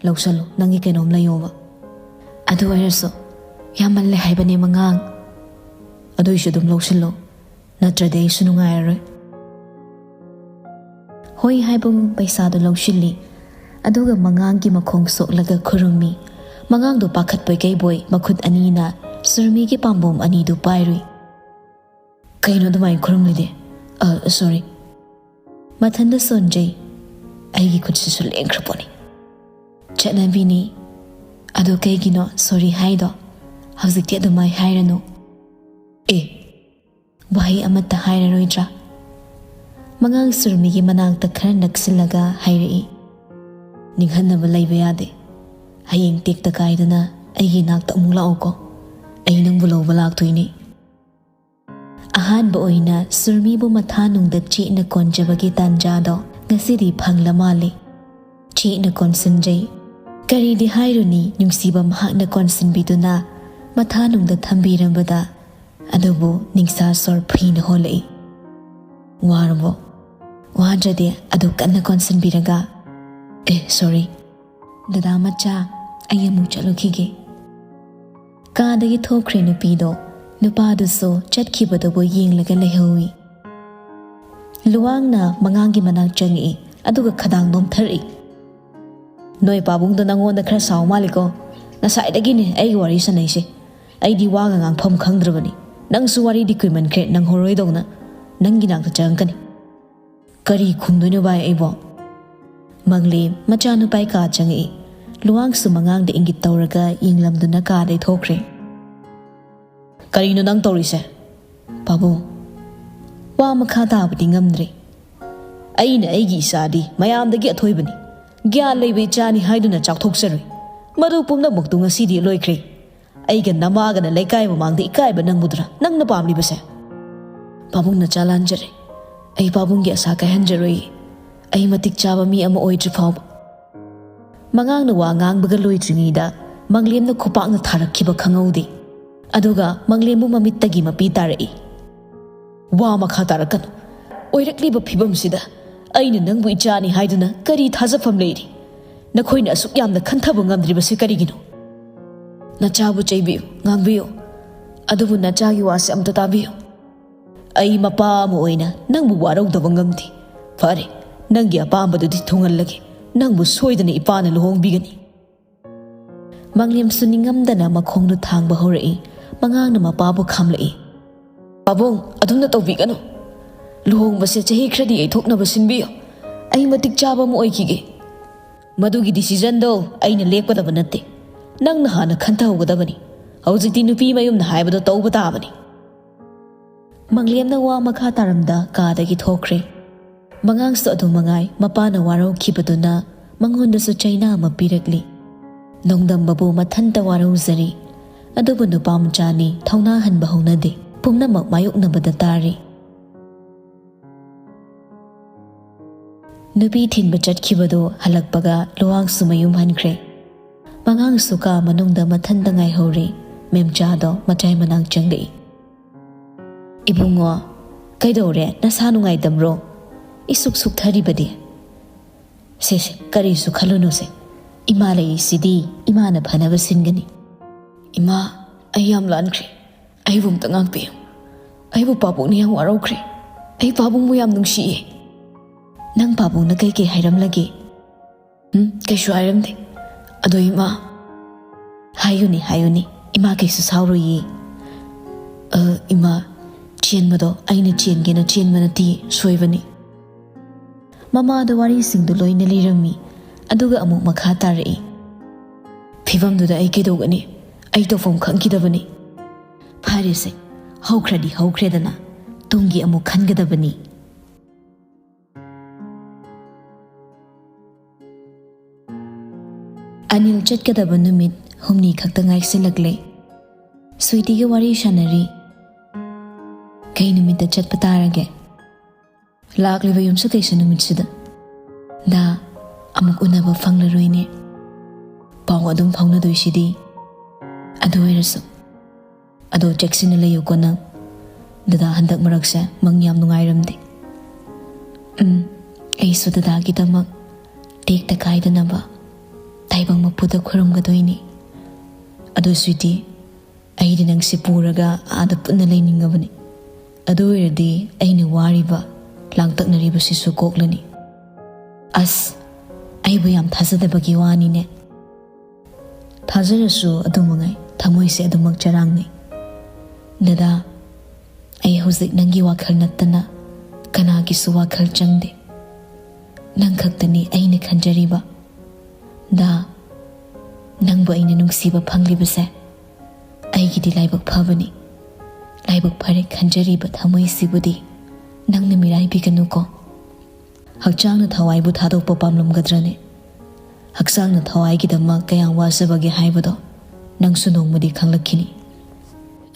ꯂꯧꯁꯜꯂꯨ, ꯅꯪꯒꯤ ꯀꯩꯅꯣꯝ ꯂꯩꯌꯣꯕ꯫" "ꯑꯗꯨ ꯑꯣꯏꯔꯁꯨ ꯌꯥꯝꯃꯜꯂꯦ ꯍꯥꯏꯕꯅꯦ ꯃꯉꯥꯡ꯫" "ꯑꯗꯨꯏꯁꯨ ꯑꯗꯨꯝ ꯂꯧꯁꯤꯜꯂꯣ, ꯅꯠꯇ꯭ꯔꯗꯤ ꯑꯩꯁꯨ ꯅꯨꯡꯉꯥꯏꯔꯔꯣꯏ꯫" ꯍꯣꯏ ꯍꯥꯏꯕꯨꯡ ꯄꯩꯁꯥꯗꯨ ꯂꯧꯁꯤꯜꯂꯤ꯫ ꯑꯗꯨꯒ ꯃꯉꯥꯡꯒꯤ ꯃꯈꯣꯡ ꯁꯣꯛꯂꯒ ꯈꯨꯔꯨꯝꯃꯤ꯫ ꯃꯉꯥꯡꯗꯣ ꯄꯥꯈꯠꯄꯣꯏ ꯀꯩꯕꯣꯏ ꯃꯈꯨꯠ ꯑꯅꯤꯅ ꯁꯨꯔꯃꯤꯒꯤ ꯄꯥꯝꯕꯣꯝ ꯑꯅꯤꯗꯨ ꯄꯥꯏꯔꯨꯏ꯫ "ꯀꯩꯅꯣ ꯑꯗꯨꯃꯥꯏꯅ ꯈꯨꯔꯨꯝꯂꯤꯗꯤ? ꯑ, ꯁꯣꯔꯤ꯫ ꯃꯊꯟꯗ ꯁꯣꯟꯖꯩ꯫ ꯑꯩꯒꯤ ꯈꯨꯠꯁꯤꯁꯨ ꯂꯦꯡꯈ꯭ꯔ ꯄꯣꯠꯅꯤ꯫ ꯆꯠꯅꯕꯤꯅꯤ꯫ ꯑꯗꯣ ꯀꯩꯒꯤꯅꯣ ꯁꯣꯔꯤ ꯍꯥꯏꯗꯣ? ꯍꯧꯖꯤꯛꯇꯤ ꯑꯗꯨꯃꯥꯏ ꯍꯥꯏꯔꯅꯨ꯫ ꯑꯦ, ꯋꯥꯍꯩ ꯑꯃꯠꯇ ꯍꯥꯏꯔꯔꯣꯏꯗ꯭ꯔꯥ?" ꯃꯉꯥꯡ ꯁꯨꯔꯃꯤꯒꯤ ꯃꯅꯥꯛꯇ ꯈꯔ ꯅꯛꯁꯤꯜꯂꯒ ꯍꯥꯏꯔꯛꯏ꯫ "ꯅꯤꯡꯍꯟꯅꯕ ꯂꯩꯕ ꯌꯥꯗꯦ꯫ ꯍꯌꯦꯡ ꯇꯦꯛꯇ ꯀꯥꯏꯗꯅ ꯑꯩꯒꯤ ꯏꯅꯥꯛꯇ ꯑꯃꯨꯛ ꯂꯥꯛꯑꯣꯀꯣ꯫ ꯑꯩ ꯅꯪꯕꯨ ꯂꯧꯕ ꯂꯥꯛꯇꯣꯏꯅꯤ꯫" ꯑꯍꯥꯟꯕ ꯑꯣꯏꯅ ꯁꯨꯔꯃꯤꯕꯨ ꯃꯊꯥꯅꯨꯡꯗ ꯆꯦꯠꯅ ꯀꯣꯟꯖꯕꯒꯤ ꯇꯥꯟꯖꯥꯗꯣ ꯉꯁꯤꯗꯤ ꯐꯪꯂ ꯃꯥꯜꯂꯤ꯫ ꯆꯦꯠꯅ ꯀꯣꯟꯁꯤꯟꯖꯩ꯫ ꯀꯔꯤꯗꯤ ꯍꯥꯏꯔꯨꯅꯤ, ꯅꯨꯡꯁꯤꯕ ꯃꯍꯥꯛꯅ ꯀꯣꯟꯁꯤꯟꯕꯤꯗꯨꯅ ꯃꯊꯥꯅꯨꯡꯗ ꯊꯝꯕꯤꯔꯝꯕꯗ꯫ ꯑꯗꯨꯕꯨ ꯅꯤꯡꯁꯥ ꯁꯣꯔ ꯐꯨꯏꯅ ꯍꯣꯜꯂꯛꯏ꯫ "ꯋꯥꯔꯕꯣ? ꯋꯥꯗ꯭ꯔꯗꯤ ꯑꯗꯨ ꯀꯟꯅ ꯀꯣꯟꯁꯤꯟꯕꯤꯔꯒ꯫ ꯑꯦ, ꯁꯣꯔꯤ꯫ ꯗꯗꯥ ꯃꯆꯥ, ꯑꯩ ꯑꯃꯨꯛ ꯆꯠꯂꯨꯈꯤꯒꯦ꯫" ꯀꯥꯗꯒꯤ ꯊꯣꯛꯈ꯭ꯔꯦ ꯅꯨꯄꯤꯗꯣ꯫ ꯅꯨꯄꯥꯗꯨꯁꯨ ꯆꯠꯈꯤꯕꯗꯨꯕꯨ ꯌꯦꯡꯂꯒ ꯂꯩꯍꯧꯏ꯫ ꯂꯨꯋꯥꯡꯅ ꯃꯉꯥꯡꯒꯤ ꯃꯅꯥꯛ ꯆꯪꯉꯛꯏ, ꯑꯗꯨꯒ ꯈꯗꯥꯡ ꯅꯣꯝꯊꯔꯛꯏ꯫ "ꯅꯣꯏ ꯄꯥꯕꯨꯡꯗꯣ ꯅꯪꯉꯣꯟꯗ ꯈꯔ ꯁꯥꯎ ꯃꯥꯜꯂꯤꯀꯣ? ꯉꯁꯥꯏꯗꯒꯤꯅꯦ ꯑꯩꯒ ꯋꯥꯔꯤ ꯁꯥꯟꯅꯩꯁꯦ꯫ ꯑꯩꯗꯤ ꯋꯥꯒ ꯉꯥꯡꯐꯝ ꯈꯪꯗ꯭ꯔꯕꯅꯤ꯫ ꯅꯪꯁꯨ ꯋꯥꯔꯤꯗꯤ ꯀꯨꯏꯃꯟꯈ꯭ꯔꯦ, ꯅꯪꯍꯧꯔꯣꯏꯗꯧꯅ꯫ ꯅꯪꯒꯤ ꯅꯥꯛꯇ ꯆꯪꯉꯛꯀꯅꯤ꯫" "ꯀꯔꯤ ꯈꯨꯝꯗꯣꯏꯅꯣ ꯚꯥꯏ ꯑꯩꯕꯣ?" ꯃꯪꯂꯦꯝ ꯃꯆꯥꯅꯨꯄꯥꯏ ꯀꯥ ꯆꯪꯉꯛꯏ꯫ ꯂꯨꯋꯥꯡꯁꯨ ꯃꯉꯥꯡꯗ ꯏꯪꯒꯤꯠ ꯇꯧꯔꯒ ꯌꯦꯡꯂꯝꯗꯨꯅ ꯀꯥꯗꯩ ꯊꯣꯛꯈ꯭ꯔꯦ꯫ "ꯀꯔꯤꯅꯣ ꯅꯪ ꯇꯧꯔꯤꯁꯦ?" "ꯄꯥꯕꯨꯡ, ꯋꯥ ꯃꯈꯥ ꯇꯥꯕꯗꯤ ꯉꯝꯗ꯭ꯔꯦ꯫ ꯑꯩꯅ ꯑꯩꯒꯤ ꯏꯆꯥꯗꯤ ꯃꯌꯥꯝꯗꯒꯤ ꯑꯊꯣꯏꯕꯅꯤ꯫ ꯒ꯭ꯌꯥꯟ ꯂꯩꯕ ꯏꯆꯥꯅꯤ ꯍꯥꯏꯗꯨꯅ ꯆꯥꯎꯊꯣꯛꯆꯔꯨꯏ꯫ ꯃꯗꯨ ꯄꯨꯝꯅꯃꯛꯇꯨ ꯉꯁꯤꯗꯤ ꯂꯣꯏꯈ꯭ꯔꯦ꯫ ꯑꯩꯒ ꯅꯃꯥꯒꯅ ꯂꯩꯀꯥꯏ ꯃꯃꯥꯡꯗ ꯏꯀꯥꯏꯕ ꯅꯪꯕꯗꯨꯔ ꯅꯪꯅ ꯄꯥꯝꯂꯤꯕꯁꯦ?" "ꯄꯥꯕꯨꯡꯅ ꯆꯥꯂꯥꯟꯖꯔꯦ꯫ ꯑꯩ ꯄꯥꯕꯨꯡꯒꯤ ꯑꯁꯥ ꯀꯥꯏꯍꯟꯖꯔꯣꯏꯌꯦ꯫ ꯑꯩ ꯃꯇꯤꯛ ꯆꯥꯕ ꯃꯤ ꯑꯃ ꯑꯣꯏꯗ꯭ꯔꯤ ꯐꯥꯎꯕ꯫" ꯃꯉꯥꯡꯅ ꯋꯥ ꯉꯥꯡꯕꯒ ꯂꯣꯏꯗ꯭ꯔꯤꯉꯩꯗ ꯃꯪꯂꯦꯝꯅ ꯈꯨꯄꯥꯛꯅ ꯊꯥꯔꯛꯈꯤꯕ ꯈꯪꯍꯧꯗꯦ꯫ ꯑꯗꯨꯒ ꯃꯪꯂꯦꯝꯕꯨ ꯃꯃꯤꯠꯇꯒꯤ ꯃꯄꯤ ꯇꯥꯔꯛꯏ꯫ "ꯋꯥ ꯃꯈꯥ ꯇꯥꯔꯛꯀꯅꯨ꯫ ꯑꯣꯏꯔꯛꯂꯤꯕ ꯐꯤꯕꯝꯁꯤꯗ ꯑꯩꯅ ꯅꯪꯕꯨ ꯏꯆꯥꯅꯤ ꯍꯥꯏꯗꯨꯅ ꯀꯔꯤ ꯊꯥꯖꯐꯝ ꯂꯩꯔꯤ? ꯅꯈꯣꯏꯅ ꯑꯁꯨꯛ ꯌꯥꯝꯅ ꯈꯟꯊꯕ ꯉꯝꯗ꯭ꯔꯤꯕꯁꯤ ꯀꯔꯤꯒꯤꯅꯣ? ꯅꯆꯥꯕꯨ ꯆꯩꯕꯤꯌꯨ, ꯉꯥꯡꯕꯤꯌꯨ, ꯑꯗꯨꯕꯨ ꯅꯆꯥꯒꯤ ꯋꯥꯁꯦ ꯑꯝꯇ ꯇꯥꯕꯤꯌꯨ꯫ ꯑꯩ ꯃꯄꯥ ꯑꯃ ꯑꯣꯏꯅ ꯅꯪꯕꯨ ꯋꯥꯔꯧꯗꯕ ꯉꯝꯗꯦ꯫ ꯐꯔꯦ, ꯅꯪꯒꯤ ꯑꯄꯥꯝꯕꯗꯨꯗꯤ ꯊꯨꯡꯍꯜꯂꯒꯦ꯫ ꯅꯪꯕꯨ ꯁꯣꯏꯗꯅ ꯏꯄꯥꯅ ꯂꯨꯍꯣꯡꯕꯤꯒꯅꯤ꯫" ꯃꯪꯂꯦꯝꯁꯨ ꯅꯤꯡꯉꯝꯗꯅ ꯃꯈꯣꯡꯗꯨ ꯊꯥꯡꯕ ꯍꯧꯔꯛꯏ꯫ ꯃꯉꯥꯡꯅ ꯃꯄꯥꯕꯨ ꯈꯥꯝꯂꯛꯏ꯫ "ꯄꯥꯕꯨꯡ, ꯑꯗꯨꯝꯅ ꯇꯧꯕꯤꯒꯅꯨ꯫ ꯂꯨꯍꯣꯡꯕꯁꯦ ꯆꯍꯤ ꯈꯔꯗꯤ ꯌꯩꯊꯣꯛꯅꯕ ꯁꯤꯟꯕꯤꯌꯨ꯫ ꯑꯩ ꯃꯇꯤꯛ ꯆꯥꯕ ꯑꯃ ꯑꯣꯏꯈꯤꯒꯦ꯫ ꯃꯗꯨꯒꯤ ꯗꯤꯁꯤꯖꯟꯗꯣ ꯑꯩꯅ ꯂꯦꯞꯀꯗꯕ ꯅꯠꯇꯦ꯫ ꯅꯪꯅ ꯍꯥꯟꯅ ꯈꯟꯊꯍꯧꯒꯗꯕꯅꯤ꯫ ꯍꯧꯖꯤꯛꯇꯤ ꯅꯨꯄꯤ ꯃꯌꯨꯝꯅ ꯍꯥꯏꯕꯗꯣ ꯇꯧꯕ ꯇꯥꯕꯅꯤ꯫" ꯃꯪꯂꯦꯝꯅ ꯋꯥ ꯃꯈꯥ ꯇꯥꯔꯝꯗ ꯀꯥꯗꯒꯤ ꯊꯣꯛꯈ꯭ꯔꯦ꯫ ꯃꯉꯥꯡꯁꯨ ꯑꯗꯨ ꯃꯉꯥꯏ, ꯃꯄꯥꯅ ꯋꯥꯔꯧꯈꯤꯕꯗꯨꯅ ꯃꯉꯣꯟꯗꯁꯨ ꯆꯩꯅꯥ ꯑꯃ ꯄꯤꯔꯛꯂꯤ꯫ ꯅꯣꯡꯗꯝꯕꯕꯨ ꯃꯊꯟꯇ ꯋꯥꯔꯧꯖꯔꯤ꯫ ꯑꯗꯨꯕꯨ ꯅꯨꯄꯥ ꯃꯆꯥꯅꯤ, ꯊꯧꯅꯥ ꯍꯟꯕ ꯍꯧꯅꯗꯦ꯫ ꯄꯨꯝꯅꯃꯛ ꯃꯥꯌꯣꯛꯅꯕꯗ ꯇꯥꯔꯤ꯫ ꯅꯨꯄꯤ ꯊꯤꯟꯕ ꯆꯠꯈꯤꯕꯗꯨ ꯍꯜꯂꯛꯄꯒ ꯂꯨꯋꯥꯡꯁꯨ ꯃꯌꯨꯝ ꯍꯟꯈ꯭ꯔꯦ꯫ ꯃꯉꯥꯡꯁꯨ ꯀꯥ ꯃꯅꯨꯡꯗ ꯃꯊꯟꯇ ꯉꯥꯏꯍꯧꯔꯦ꯫ ꯃꯦꯝꯆꯥꯗꯣ ꯃꯇꯥꯏ ꯃꯅꯥꯛ ꯆꯪꯂꯛꯏ꯫ "ꯏꯕꯨꯡꯉꯣ, ꯀꯩꯗꯧꯔꯦ? ꯅꯁꯥ ꯅꯨꯡꯉꯥꯏꯇꯕ꯭ꯔꯣ? ꯏꯁꯨꯛ ꯁꯨꯛꯊꯔꯤꯕꯗꯤ?" "ꯁꯦ, ꯁꯦ, ꯀꯔꯤꯁꯨ ꯈꯜꯂꯨꯅꯨꯁꯦ꯫ ꯏꯃꯥ ꯂꯩꯔꯤꯁꯤꯗꯤ, ꯏꯃꯥꯅ ꯐꯅꯕ ꯁꯤꯟꯒꯅꯤ꯫" "ꯏꯃꯥ, ꯑꯩ ꯌꯥꯝ ꯂꯥꯟꯈ꯭ꯔꯦ꯫ ꯑꯩꯕꯨ ꯑꯝꯇ ꯉꯥꯛꯄꯤꯌꯨ꯫ ꯑꯩꯕꯨ ꯄꯥꯕꯨꯡꯅ ꯌꯥꯝ ꯋꯥꯔꯧꯈ꯭ꯔꯦ꯫ ꯑꯩ ꯄꯥꯕꯨꯡꯕꯨ ꯌꯥꯝ ꯅꯨꯡꯁꯤꯌꯦ꯫" "ꯅꯪ ꯄꯥꯕꯨꯡꯅ ꯀꯩ ꯀꯩ ꯍꯥꯏꯔꯝꯂꯒꯦ?" "ꯎꯝ, ꯀꯩꯁꯨ ꯍꯥꯏꯔꯝꯗꯦ꯫ ꯑꯗꯣ ꯏꯃꯥ꯫" "ꯍꯥꯏꯌꯨꯅꯦ, ꯍꯥꯏꯌꯨꯅꯦ꯫ ꯏꯃꯥ ꯀꯩꯁꯨ ꯁꯥꯎꯔꯣꯏꯌꯦ꯫" "ꯑ, ꯏꯃꯥ, ꯆꯦꯟꯕꯗꯣ ꯑꯩꯅ ꯆꯦꯟꯒꯦꯅ ꯆꯦꯟꯕ ꯅꯠꯇꯦ, ꯁꯣꯏꯕꯅꯤ꯫" ꯃꯃꯥꯗ ꯋꯥꯔꯤꯁꯤꯡꯗꯨ ꯂꯣꯏꯅ ꯂꯤꯔꯝꯃꯤ꯫ ꯑꯗꯨꯒ ꯑꯃꯨꯛ ꯃꯈꯥ ꯇꯥꯔꯛꯏ꯫ "ꯐꯤꯕꯝꯗꯨꯗ ꯑꯩ ꯀꯩꯗꯧꯒꯅꯤ? ꯑꯩ ꯇꯧꯐꯝ ꯈꯪꯈꯤꯗꯕꯅꯤ꯫" "ꯐꯔꯦꯁꯦ, ꯍꯧꯈ꯭ꯔꯗꯤ ꯍꯧꯈ꯭ꯔꯦꯗꯅ, ꯇꯨꯡꯒꯤ ꯑꯃꯨꯛ ꯈꯟꯒꯗꯕꯅꯤ꯫" ꯑꯅꯤꯜ ꯆꯠꯀꯗꯕ ꯅꯨꯃꯤꯠ ꯍꯨꯝꯅꯤ ꯈꯛꯇ ꯉꯥꯏꯁꯤꯜꯂꯛꯂꯦ꯫ ꯁ꯭ꯋꯤꯇꯤꯒ ꯋꯥꯔꯤ ꯁꯥꯟꯅꯔꯤ꯫ "ꯀꯩ ꯅꯨꯃꯤꯠꯇ ꯆꯠꯄ ꯇꯥꯔꯒꯦ?" "ꯂꯥꯛꯂꯤꯕ ꯌꯨꯝꯁꯀꯩꯁ ꯅꯨꯃꯤꯠꯁꯤꯗ꯫ ꯗꯥ, ꯑꯃꯨꯛ ꯎꯅꯕ ꯐꯪꯂꯔꯣꯏꯅꯦ꯫ ꯄꯥꯎ ꯑꯗꯨꯝ ꯐꯥꯎꯅꯗꯣꯏꯁꯤꯗꯤ꯫ ꯑꯗꯨ ꯑꯣꯏꯔꯁꯨ, ꯑꯗꯣ ꯆꯦꯛꯁꯤꯟꯅ ꯂꯩꯌꯨꯀꯣ ꯅꯪ꯫ ꯗꯗꯥ ꯍꯟꯗꯛ ꯃꯔꯛꯁꯦ ꯃꯪ ꯌꯥꯝ ꯅꯨꯡꯉꯥꯏꯔꯝꯗꯦ꯫" "ꯎꯝ, ꯑꯩꯁꯨ ꯗꯗꯥꯒꯤꯗꯃꯛ ꯇꯦꯛꯇ ꯀꯥꯏꯗꯅꯕ ꯇꯥꯏꯕꯪ ꯃꯄꯨꯗ ꯈꯨꯔꯨꯝꯒꯗꯣꯏꯅꯤ꯫ ꯑꯗꯨ ꯁ꯭ꯋꯤꯇꯤ, ꯑꯩꯗꯤ ꯅꯪꯁꯦ ꯄꯨꯔꯒ ꯑꯥꯗ ꯄꯨꯟꯅ ꯂꯩꯅꯤꯡꯉꯕꯅꯤ꯫ ꯑꯗꯨ ꯑꯣꯏꯔꯗꯤ ꯑꯩꯅ ꯋꯥꯔꯤꯕ, ꯂꯥꯡꯇꯛꯅꯔꯤꯕꯁꯤꯁꯨ ꯀꯣꯛꯂꯅꯤ꯫" "ꯑꯁ, ꯑꯩꯕꯨ ꯌꯥꯝ ꯊꯥꯖꯗꯕꯒꯤ ꯋꯥꯅꯤꯅꯦ꯫" ꯊꯥꯖꯔꯁꯨ ꯑꯗꯨꯃꯉꯥꯏ, ꯊꯃꯣꯏꯁꯦ ꯑꯗꯨꯃꯛ ꯆꯔꯥꯡꯅꯩ꯫ ꯗꯗꯥ, ꯑꯩ ꯍꯧꯖꯤꯛ ꯅꯪꯒꯤ ꯋꯥꯈꯜ ꯅꯠꯇꯅ ꯀꯅꯥꯒꯤꯁꯨ ꯋꯥꯈꯜ ꯆꯪꯗꯦ꯫ ꯅꯪ ꯈꯛꯇꯅꯤ ꯑꯩꯅ ꯈꯟꯖꯔꯤꯕ꯫ ꯗꯥ, ꯅꯪꯕꯨ ꯑꯩꯅ ꯅꯨꯡꯁꯤꯕ ꯐꯪꯂꯤꯕꯁꯦ ꯑꯩꯒꯤꯗꯤ ꯂꯥꯏꯕꯛ ꯐꯕꯅꯤ꯫ ꯂꯥꯏꯕꯛ ꯐꯔꯦ ꯈꯟꯖꯔꯤꯕ ꯊꯃꯣꯏꯁꯤꯕꯨꯗꯤ ꯅꯪꯅ ꯃꯤꯔꯥꯏꯕꯤꯒꯅꯨꯀꯣ꯫ ꯍꯛꯆꯥꯡꯅ ꯊꯋꯥꯏꯕꯨ ꯊꯥꯗꯣꯛꯄ ꯄꯥꯝꯂꯝꯒꯗ꯭ꯔꯅꯦ? ꯍꯛꯆꯥꯡꯅ ꯊꯋꯥꯏꯒꯤꯗꯃꯛ ꯀꯌꯥꯝ ꯋꯥꯖꯕꯒꯦ ꯍꯥꯏꯕꯗꯣ ꯅꯪꯁꯨ ꯅꯣꯡꯃꯗꯤ ꯈꯪꯂꯛꯈꯤꯅꯤ꯫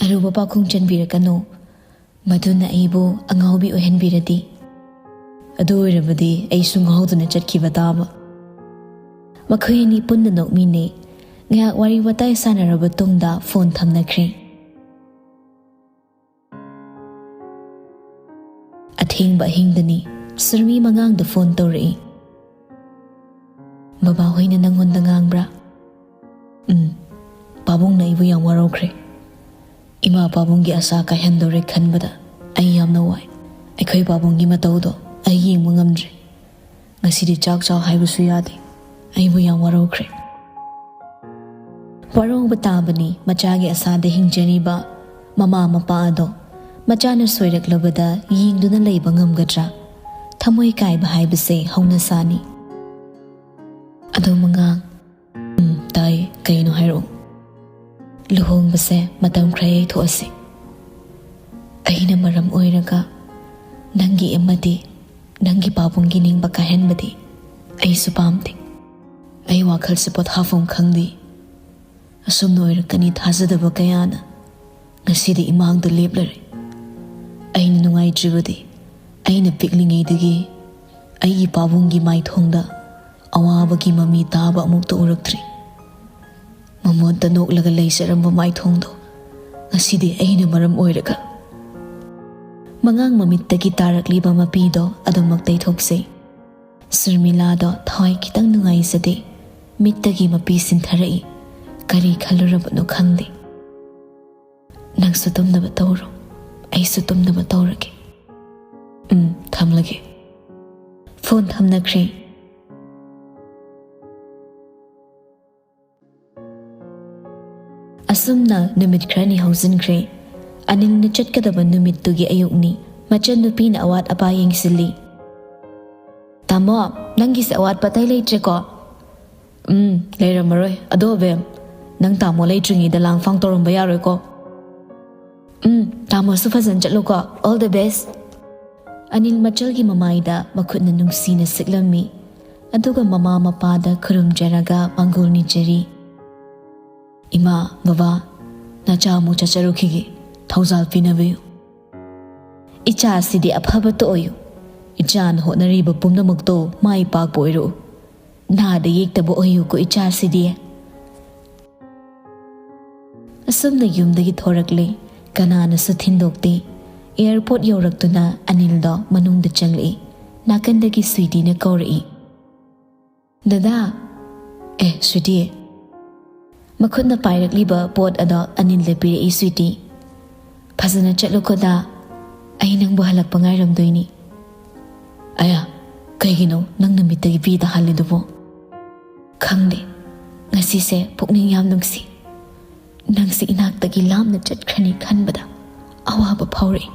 ꯑꯔꯨꯕ ꯄꯥꯈꯨꯡ ꯆꯟꯕꯤꯔꯛꯀꯅꯨ, ꯃꯗꯨꯅ ꯑꯩꯕꯨ ꯑꯉꯥꯎꯕꯤ ꯑꯣꯏꯍꯟꯕꯤꯔꯗꯤ꯫ ꯑꯗꯨ ꯑꯣꯏꯔꯕꯗꯤ ꯑꯩꯁꯨ ꯉꯥꯎꯗꯨꯅ ꯆꯠꯈꯤꯕ ꯇꯥꯕ꯫ ꯃꯈꯣꯏ ꯑꯅꯤ ꯄꯨꯟꯅ ꯅꯣꯛꯃꯤꯟꯅꯩ꯫ ꯉꯥꯏꯍꯥꯛ ꯋꯥꯔꯤ ꯋꯥꯇꯥꯏ ꯁꯥꯟꯅꯔꯕ ꯇꯨꯡꯗ ꯐꯣꯟ ꯊꯝꯅꯈ꯭ꯔꯦ꯫ ꯑꯊꯦꯡꯕ ꯑꯍꯤꯡꯗꯅꯤ ꯁꯨꯔꯃꯤ ꯃꯉꯥꯡꯗ ꯐꯣꯟ ꯇꯧꯔꯛꯏ꯫ "ꯕꯕꯥ ꯍꯣꯏꯅ ꯅꯪꯉꯣꯟꯗ ꯉꯥꯡꯕ꯭ꯔꯥ?" "ꯎꯝ, ꯄꯥꯕꯨꯡꯅ ꯑꯩꯕꯨ ꯌꯥꯝ ꯋꯥꯔꯧꯈ꯭ꯔꯦ꯫ ꯏꯃꯥ ꯄꯥꯕꯨꯡꯒꯤ ꯑꯁꯥ ꯀꯥꯏꯍꯟꯗꯧꯔꯦ ꯈꯟꯕꯗ ꯑꯩ ꯌꯥꯝꯅ ꯋꯥꯏ꯫ ꯑꯩꯈꯣꯏ ꯄꯥꯕꯨꯡꯒꯤ ꯃꯇꯧꯗꯣ ꯑꯩ ꯌꯦꯡꯕ ꯉꯝꯗ꯭ꯔꯦ꯫ ꯉꯁꯤꯗꯤ ꯆꯥꯛ ꯆꯥꯎ ꯍꯥꯏꯕꯁꯨ ꯌꯥꯗꯦ꯫ ꯑꯩꯕꯨ ꯌꯥꯝ ꯋꯥꯔꯧꯈ꯭ꯔꯦ꯫" ꯋꯥꯔꯧꯕ ꯇꯥꯕꯅꯤ, ꯃꯆꯥꯒꯤ ꯑꯁꯥꯗ ꯍꯤꯡꯖꯔꯤꯕ ꯃꯃꯥ ꯃꯄꯥ ꯑꯗꯣ꯫ ꯃꯆꯥꯅ ꯁꯣꯏꯔꯛꯂꯕꯗ ꯌꯦꯡꯗꯨꯅ ꯂꯩꯕ ꯉꯝꯒꯗ꯭ꯔꯥ? ꯊꯃꯣꯏ ꯀꯥꯏꯕ ꯍꯥꯏꯕꯁꯦ ꯍꯧꯅꯁꯥꯅꯤ꯫ ꯑꯗꯣ ꯃꯉꯥꯡ, ꯎꯝ, ꯇꯥꯏ꯫ ꯀꯩꯅꯣ ꯍꯥꯏꯔꯛꯑꯣ꯫ ꯂꯨꯍꯣꯡꯕꯁꯦ ꯃꯇꯝ ꯈꯔ ꯌꯩꯊꯣꯛꯑꯁꯤ꯫ ꯑꯩꯅ ꯃꯔꯝ ꯑꯣꯏꯔꯒ ꯅꯪꯒꯤ ꯑꯃꯗꯤ ꯅꯪꯒꯤ ꯄꯥꯕꯨꯡꯒꯤ ꯅꯤꯡꯕ ꯀꯥꯏꯍꯟꯕꯗꯤ ꯑꯩꯁꯨ ꯄꯥꯝꯗꯦ꯫ ꯑꯩ ꯋꯥꯈꯜꯁꯦ ꯄꯣꯊꯥꯐꯝ ꯈꯪꯗꯦ꯫ ꯑꯁꯨꯝꯅ ꯑꯣꯏꯔꯛꯀꯅꯤ ꯊꯥꯖꯗꯕ ꯀꯌꯥꯅ ꯉꯁꯤꯗꯤ ꯏꯃꯥꯡꯗ ꯂꯦꯞꯂꯔꯦ꯫ ꯑꯩꯅ ꯅꯨꯡꯉꯥꯏꯇ꯭ꯔꯤꯕꯗꯤ ꯑꯩꯅ ꯄꯤꯛꯂꯤꯉꯩꯗꯒꯤ ꯑꯩꯒꯤ ꯄꯥꯕꯨꯡꯒꯤ ꯃꯥꯏꯊꯣꯡꯗ ꯑꯋꯥꯕꯒꯤ ꯃꯃꯤ ꯇꯥꯕ ꯑꯃꯨꯛꯇ ꯎꯔꯛꯇ꯭ꯔꯤ꯫ ꯃꯃꯣꯟꯇ ꯅꯣꯛꯂꯒ ꯂꯩꯖꯔꯝꯕ ꯃꯥꯏꯊꯣꯡꯗꯣ ꯉꯁꯤꯗꯤ ꯑꯩꯅ ꯃꯔꯝ ꯑꯣꯏꯔꯒ꯫ ꯃꯉꯥꯡ ꯃꯃꯤꯠꯇꯒꯤ ꯇꯥꯔꯛꯂꯤꯕ ꯃꯄꯤꯗꯣ ꯑꯗꯨꯃꯛ ꯇꯩꯊꯣꯛꯆꯩ꯫ ꯁꯨꯔꯃꯤꯂꯥꯗꯣ ꯊꯋꯥꯏ ꯈꯤꯇꯪ ꯅꯨꯡꯉꯥꯏꯖꯗꯦ꯫ ꯃꯤꯠꯇꯒꯤ ꯃꯄꯤ ꯁꯤꯟꯊꯔꯛꯏ꯫ ꯀꯔꯤ ꯈꯜꯂꯨꯔꯕꯅꯣ ꯈꯪꯗꯦ꯫ "ꯅꯪꯁꯨ ꯇꯨꯝꯅꯕ ꯇꯧꯔꯣ, ꯑꯩꯁꯨ ꯇꯨꯝꯅꯕ ꯇꯧꯔꯒꯦ꯫" "ꯎꯝ, ꯊꯝꯂꯒꯦ꯫" ꯐꯣꯟ ꯊꯝꯅꯈ꯭ꯔꯦ꯫ ꯑꯁꯨꯝꯅ ꯅꯨꯃꯤꯠ ꯈꯔꯅꯤ ꯍꯧꯖꯤꯟꯈ꯭ꯔꯦ꯫ ꯑꯅꯤꯜꯅ ꯆꯠꯀꯗꯕ ꯅꯨꯃꯤꯠꯇꯨꯒꯤ ꯑꯌꯨꯛꯅꯤ꯫ ꯃꯆꯟꯅꯨꯄꯤꯅ ꯑꯋꯥꯠ ꯑꯄꯥ ꯌꯦꯡꯁꯤꯜꯂꯤ꯫ "ꯇꯥꯃꯣ, ꯅꯪꯒꯤꯁꯦ ꯑꯋꯥꯠꯄ ꯑꯇꯩ ꯂꯩꯇ꯭ꯔꯦꯀꯣ?" "ꯎꯝ, ꯂꯩꯔꯝꯃꯔꯣꯏ꯫ ꯑꯗꯣ ꯕꯦꯝ, ꯅꯪ ꯇꯥꯃꯣ ꯂꯩꯇ꯭ꯔꯤꯉꯩꯗ ꯂꯥꯡꯐꯥꯡ ꯇꯧꯔꯝꯕ ꯌꯥꯔꯣꯏꯀꯣ꯫ ꯎꯝ, ꯇꯥꯃꯣꯁꯨ ꯐꯖꯅ ꯆꯠꯂꯨꯀꯣ꯫ All the best." ꯑꯅꯤꯜ ꯃꯆꯜꯒꯤ ꯃꯃꯥꯏꯗ ꯃꯈꯨꯠꯅ ꯅꯨꯡꯁꯤꯅ ꯁꯤꯛꯂꯝꯃꯤ, ꯑꯗꯨꯒ ꯃꯃꯥ ꯃꯄꯥꯗ ꯈꯨꯔꯨꯝꯖꯔꯒ ꯃꯪꯒꯣꯜ ꯅꯤꯖꯔꯤ꯫ "ꯏꯃꯥ, ꯕꯕꯥ, ꯅꯆꯥ ꯑꯃꯨꯛ ꯆꯠꯆꯔꯨꯈꯤꯒꯦ꯫ ꯊꯧꯖꯥꯜ ꯄꯤꯅꯕꯤꯌꯨ꯫ ꯏꯆꯥꯁꯤꯗꯤ ꯑꯐꯕꯇ ꯑꯣꯏꯌꯨ꯫ ꯏꯆꯥꯅ ꯍꯣꯠꯅꯔꯤꯕ ꯄꯨꯝꯅꯃꯛꯇꯣ ꯃꯥꯏ ꯄꯥꯛꯄ ꯑꯣꯏꯔꯛꯎ꯫ ꯅꯥꯗ ꯌꯦꯛꯇꯕ ꯑꯣꯏꯌꯨꯀꯣ ꯏꯆꯥꯁꯤꯗꯤ꯫" ꯑꯁꯨꯝꯅ ꯌꯨꯝꯗꯒꯤ ꯊꯣꯔꯛꯂꯦ꯫ ꯀꯅꯥꯅꯁꯨ ꯊꯤꯟꯗꯣꯛꯇꯦ꯫ ꯑꯦꯌꯥꯔꯄꯣꯔꯠ ꯌꯧꯔꯛꯇꯨꯅ ꯑꯅꯤꯜꯗꯣ ꯃꯅꯨꯡꯗ ꯆꯪꯂꯛꯏ꯫ ꯅꯥꯀꯟꯗꯒꯤ ꯁ꯭ꯋꯤꯇꯤꯅ ꯀꯧꯔꯛꯏ꯫ "ꯗꯗꯥ!" "ꯑꯦ, ꯁ꯭ꯋꯤꯇꯤ!" ꯃꯈꯨꯠꯅ ꯄꯥꯏꯔꯛꯂꯤꯕ ꯄꯣꯠ ꯑꯗꯣ ꯑꯅꯤꯜꯗ ꯄꯤꯔꯛꯏ ꯁ꯭ꯋꯤꯇꯤ꯫ "ꯐꯖꯅ ꯆꯠꯂꯨꯀꯣ ꯗꯥ꯫ ꯑꯩ ꯅꯪꯕꯨ ꯍꯜꯂꯛꯄ ꯉꯥꯏꯔꯝꯗꯣꯏꯅꯤ꯫" "ꯑꯌꯥ, ꯀꯩꯒꯤꯅꯣ ꯅꯪ ꯅꯨꯃꯤꯠꯇꯒꯤ ꯄꯤ ꯇꯥꯍꯜꯂꯤꯗꯨꯕꯣ?" "ꯈꯪꯗꯦ, ꯉꯁꯤꯁꯦ ꯄꯨꯛꯅꯤꯡ ꯌꯥꯝ ꯅꯨꯡꯁꯤ꯫ ꯅꯪꯁꯦ ꯏꯅꯥꯛꯇꯒꯤ ꯂꯥꯞꯅ ꯆꯠꯈ꯭ꯔꯅꯤ ꯈꯟꯕꯗ ꯑꯋꯥꯕ ꯐꯥꯎꯔꯛꯏ꯫"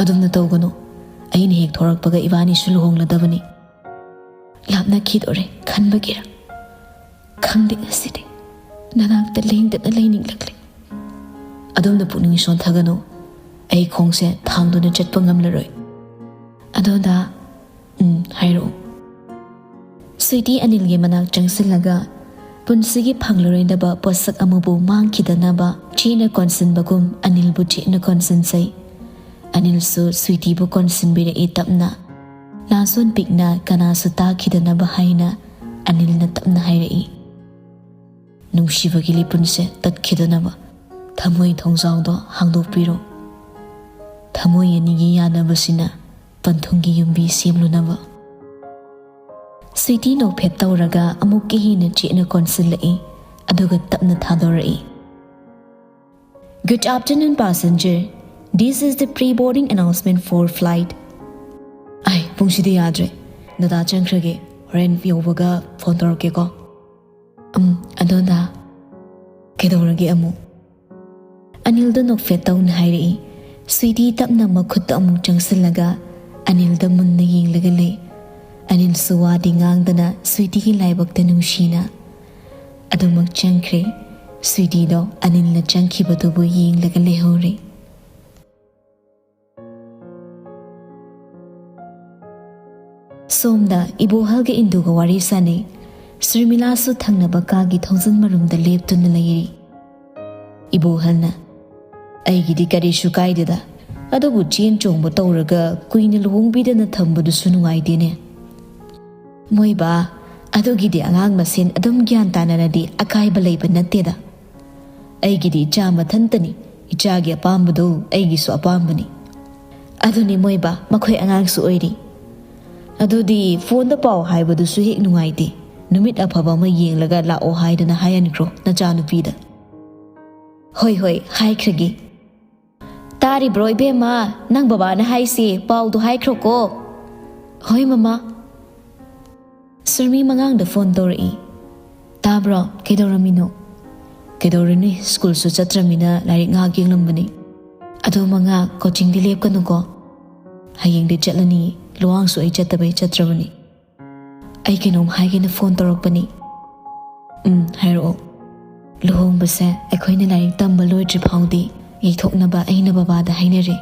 "ꯑꯗꯨꯝꯅ ꯇꯧꯒꯅꯨ꯫ ꯑꯩꯅ ꯍꯦꯛ ꯊꯣꯔꯛꯄꯒ ꯏꯕꯥꯅꯤꯁꯨ ꯂꯨꯍꯣꯡꯂꯗꯕꯅꯤ꯫" "ꯂꯥꯞꯅꯈꯤꯗꯣꯔꯦ ꯈꯟꯕꯒꯤꯔ? ꯈꯪꯗꯦ, ꯉꯁꯤꯗꯤ ꯅꯅꯥꯛꯇ ꯂꯦꯡꯗꯅ ꯂꯩꯅꯤꯡꯂꯛꯂꯦ꯫" "ꯑꯗꯣꯝꯗ ꯄꯨꯛꯅꯤꯡ ꯁꯣꯟꯊꯒꯅꯨ꯫ ꯑꯩ ꯈꯣꯡꯁꯦ ꯊꯥꯡꯗꯨꯅ ꯆꯠꯄ ꯉꯝꯂꯔꯣꯏ꯫" "ꯑꯗꯣ ꯗꯥ꯫" "ꯎꯝ, ꯍꯥꯏꯔꯛꯎ꯫" ꯁ꯭ꯋꯤꯇꯤ ꯑꯅꯤꯜꯒꯤ ꯃꯅꯥꯛ ꯆꯪꯁꯤꯜꯂꯒ ꯄꯨꯟꯁꯤꯒꯤ ꯐꯪꯂꯔꯣꯏꯗꯕ ꯄꯣꯠꯁꯛ ꯑꯃꯕꯨ ꯃꯥꯡꯈꯤꯗꯅꯕ ꯆꯦꯠꯅ ꯀꯣꯟꯁꯤꯟꯕꯒꯨꯝ ꯑꯅꯤꯜꯕꯨ ꯆꯦꯠꯅ ꯀꯣꯟꯁꯤꯟꯖꯩ꯫ ꯑꯅꯤꯜꯁꯨ ꯁ꯭ꯋꯤꯇꯤꯕꯨ ꯀꯣꯟꯁꯤꯟꯕꯤꯔꯛꯏ ꯇꯞꯅ꯫ ꯅꯥꯁꯣꯟ ꯄꯤꯛꯅ ꯀꯅꯥꯁꯨ ꯇꯥꯈꯤꯗꯅꯕ ꯍꯥꯏꯅ ꯑꯅꯤꯜꯅ ꯇꯞꯅ ꯍꯥꯏꯔꯛꯏ, "ꯅꯨꯡꯁꯤꯕꯒꯤ ꯂꯤꯄꯨꯟꯁꯦ ꯇꯠꯈꯤꯗꯅꯕ ꯊꯃꯣꯏ ꯊꯣꯡꯖꯥꯎꯗꯣ ꯍꯥꯡꯗꯣꯛꯄꯤꯔꯣ꯫ ꯊꯃꯣꯏ ꯑꯅꯤꯒꯤ ꯌꯥꯅꯕꯁꯤꯅ ꯄꯟꯊꯨꯡꯒꯤ ꯌꯨꯝꯕꯤ ꯁꯦꯝꯂꯨꯅꯕ꯫" ꯁ꯭ꯋꯤꯇꯤ ꯅꯣꯛꯐꯦꯠ ꯇꯧꯔꯒ ꯑꯃꯨꯛꯀ ꯍꯦꯟꯅ ꯆꯦꯠꯅ ꯀꯣꯟꯁꯤꯜꯂꯛꯏ, ꯑꯗꯨꯒ ꯇꯞꯅ ꯊꯥꯗꯣꯔꯛꯏ꯫ "Good afternoon, passenger. This is the pre-boarding announcement for flight." "ꯑꯩ ꯄꯨꯡꯁꯤꯗꯤ ꯌꯥꯗ꯭ꯔꯦ꯫ ꯗꯗꯥ ꯆꯪꯈ꯭ꯔꯒꯦ꯫ ꯍꯣꯔꯦꯟ ꯌꯧꯕꯒ ꯐꯣꯟ ꯇꯧꯔꯛꯀꯦꯀꯣ꯫" "ꯎꯝ, ꯑꯗꯣ ꯗꯥ?" "ꯀꯩꯗꯧꯔꯒꯦ ꯑꯃꯨꯛ?" ꯑꯅꯤꯜꯗ ꯅꯣꯛꯐꯦꯠ ꯇꯧꯅ ꯍꯥꯏꯔꯛꯏ꯫ ꯁ꯭ꯋꯤꯇꯤ ꯇꯞꯅ ꯃꯈꯨꯠꯇ ꯑꯃꯨꯛ ꯆꯪꯁꯤꯜꯂꯒ ꯑꯅꯤꯜꯗ ꯃꯨꯟꯅ ꯌꯦꯡꯂꯒ ꯂꯩ꯫ ꯑꯅꯤꯜꯁꯨ ꯋꯥꯗꯤ ꯉꯥꯡꯗꯅ ꯁ꯭ꯋꯤꯇꯤꯒꯤ ꯂꯥꯏꯕꯛꯇ ꯅꯨꯡꯁꯤꯅ ꯑꯗꯨꯃꯛ ꯆꯪꯈ꯭ꯔꯦ꯫ ꯁ꯭ꯋꯤꯇꯤꯗꯣ ꯑꯅꯤꯜꯅ ꯆꯪꯈꯤꯕꯗꯨꯕꯨ ꯌꯦꯡꯂꯒ ꯂꯩꯍꯧꯔꯦ꯫ ꯁꯣꯝꯗ ꯏꯕꯣꯍꯜꯒ ꯏꯟꯗꯨꯒ ꯋꯥꯔꯤ ꯁꯥꯅꯩ꯫ ꯁ꯭ꯔꯤꯃꯤꯂꯥꯁꯨ ꯊꯪꯅꯕ ꯀꯥꯒꯤ ꯊꯣꯡꯖꯤꯟ ꯃꯔꯨꯝꯗ ꯂꯦꯞꯇꯨꯅ ꯂꯩꯔꯤ꯫ ꯏꯕꯣꯍꯜꯅ, "ꯑꯩꯒꯤꯗꯤ ꯀꯔꯤꯁꯨ ꯀꯥꯏꯗꯦꯗ, ꯑꯗꯨꯕꯨ ꯆꯦꯟ ꯆꯣꯡꯕ ꯇꯧꯔꯒ ꯀꯨꯏꯅ ꯂꯨꯍꯣꯡꯕꯤꯗꯅ ꯊꯝꯕꯗꯨꯁꯨ ꯅꯨꯡꯉꯥꯏꯇꯦꯅꯦ꯫" "ꯃꯣꯏꯕꯥ, ꯑꯗꯨꯒꯤꯗꯤ ꯑꯉꯥꯡ ꯃꯁꯦꯟ ꯑꯗꯨꯝ ꯒ꯭ꯌꯥꯟ ꯇꯥꯅꯔꯗꯤ ꯑꯀꯥꯏꯕ ꯂꯩꯕ ꯅꯠꯇꯦꯗ꯫ ꯑꯩꯒꯤꯗꯤ ꯏꯆꯥ ꯃꯊꯟꯇꯅꯤ, ꯏꯆꯥꯒꯤ ꯑꯄꯥꯝꯕꯗꯨ ꯑꯩꯒꯤꯁꯨ ꯑꯄꯥꯝꯕꯅꯤ꯫ ꯑꯗꯨꯅꯤ ꯃꯣꯏꯕꯥ, ꯃꯈꯣꯏ ꯑꯉꯥꯡꯁꯨ ꯑꯣꯏꯔꯤ꯫" "ꯑꯗꯨꯗꯤ ꯐꯣꯟꯗ ꯄꯥꯎ ꯍꯥꯏꯕꯗꯨꯁꯨ ꯍꯦꯛ ꯅꯨꯡꯉꯥꯏꯇꯦ꯫ ꯅꯨꯃꯤꯠ ꯑꯐꯕ ꯑꯃ ꯌꯦꯡꯂꯒ ꯂꯥꯛꯑꯣ ꯍꯥꯏꯗꯨꯅ ꯍꯥꯏꯍꯟꯈ꯭ꯔꯣ ꯅꯆꯥꯅꯨꯄꯤꯗ꯫" "ꯍꯣꯏ, ꯍꯣꯏ, ꯍꯥꯏꯈ꯭ꯔꯒꯦ꯫" "ꯇꯥꯔꯤꯕ꯭ꯔꯣ ꯏꯕꯦꯝꯃ? ꯅꯪ ꯕꯕꯥꯅ ꯍꯥꯏꯁꯦ ꯄꯥꯎꯗꯣ ꯍꯥꯏꯈ꯭ꯔꯣꯀꯣ꯫" "ꯍꯣꯏ ꯃꯃꯥ꯫" ꯁꯨꯔꯃꯤ ꯃꯉꯥꯡꯗ ꯐꯣꯟ ꯇꯧꯔꯛꯏ꯫ "ꯇꯥꯕ꯭ꯔꯣ? ꯀꯩꯗꯧꯔꯝꯃꯤꯅꯣ?" "ꯀꯩꯗꯧꯔꯨꯅꯤ, ꯁ꯭ꯀꯨꯜꯁꯨ ꯆꯠꯇ꯭ꯔꯃꯤꯅ ꯂꯥꯏꯔꯤꯛ ꯉꯥꯏꯍꯥꯛ ꯌꯦꯡꯂꯝꯕꯅꯤ꯫" "ꯑꯗꯣ ꯃꯉꯥ, ꯀꯣꯆꯤꯡꯗꯤ ꯂꯦꯞꯀꯅꯨꯀꯣ꯫" "ꯍꯌꯦꯡꯗꯤ ꯆꯠꯂꯅꯤ, ꯂꯨꯋꯥꯡꯁꯨ ꯑꯩ ꯆꯠꯇꯕꯩ ꯆꯠꯇ꯭ꯔꯕꯅꯤ꯫" "ꯑꯩ ꯀꯩꯅꯣꯝ ꯍꯥꯏꯒꯦꯅ ꯐꯣꯟ ꯇꯧꯔꯛꯄꯅꯤ꯫" "ꯎꯝ, ꯍꯥꯏꯔꯛꯑꯣ꯫" "ꯂꯨꯍꯣꯡꯕꯁꯦ ꯑꯩꯈꯣꯏꯅ ꯂꯥꯏꯔꯤꯛ ꯇꯝꯕ ꯂꯣꯏꯗ꯭ꯔꯤ ꯐꯥꯎꯗꯤ ꯌꯩꯊꯣꯛꯅꯕ ꯑꯩꯅ ꯕꯕꯥꯗ ꯍꯥꯏꯅꯔꯦ꯫